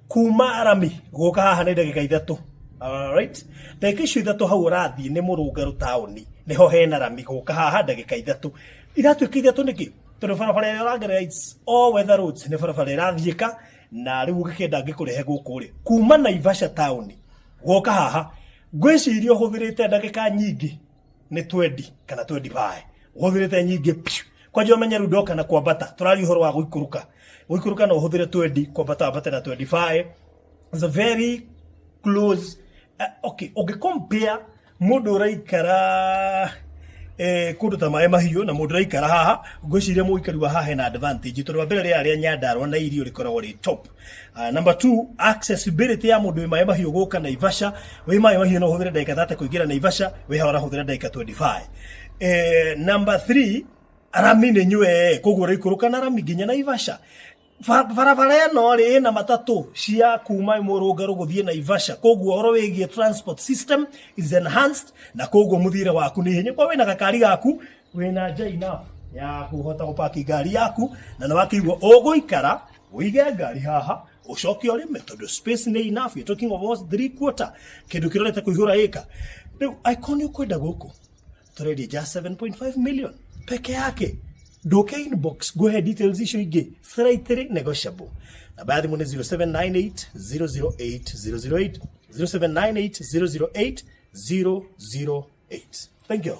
Kuma rami gũka haha nĩ ndagĩka 3. Alright, ndagĩka icio 3 hau ũrathiĩ nĩ mũrũngarũ taũni, nĩho hena rami. Gũka haha ndagĩka 3 iratuĩka 3 nĩkĩ? Tondũ barabara ĩrĩa ũragerera, it's all weather roads, nĩ barabara ĩrathiĩka. Na rĩu ũngĩkĩenda ngĩkũrehe gũkũ rĩ, kuma Naivasha taũni gũka haha ngwĩciria ũhũthĩrĩte ndagĩka nyingĩ nĩ 20 kana 25, ũhũthĩrĩte nyingĩ piu. Kwanja ũmenye rĩu ndoka na kwambata, tũraria ũhoro wa gũikũrũka. Gũikũrũka no ũhũthĩre 20, kwambata wambate na 25. It's a very close. Okay, ũngĩ compare mũndũ ũraikara Kũndũ ta Maĩ Mahiũ na mũndũ ũraikara haha, ngwĩciria mũikari wa haha hena advantage tondũ wa mbere rĩera rĩa Nyandarua na irio rĩkoragwo rĩ top. Number two, accessibility ya mũndũ wĩ Maĩ Mahiũ gũka Naivasha, wĩ Maĩ Mahiũ no ũhũthĩre ndagĩka 30 kũingĩra Naivasha, wĩ haha ũrahũthĩra ndagĩka 25. Number three, rami nĩ nywe, koguo ũraikũrũka na rami nginya Naivasha. Barabara ĩno rĩ ĩna matatũ cia kuma Mũrũngarũ gũthiĩ Naivasha, koguo ũhoro wĩgiĩ transport system is enhanced, na koguo mũthiĩre waku nĩ ihenya. Korwo wĩna gakari gaku, wĩna nja enough ya kũhota gũpaki ngari yaku, na nĩ wakĩigua ũgũikara ũige ngari haha ũcoke ũrĩme tondũ space nĩ enough. You're talking of almost 3/4, kĩndũ kĩrorete kũihũra ĩka. Rĩu angĩkorwo nĩ ũkwenda gũkũ, tũrendia just 7.5 million peke yake. Ndũke inbox ngũhe details icio ingĩ, slightly negotiable. Namba ya thimũ nĩ 0798 008 008, 0798 008 008. Thank you.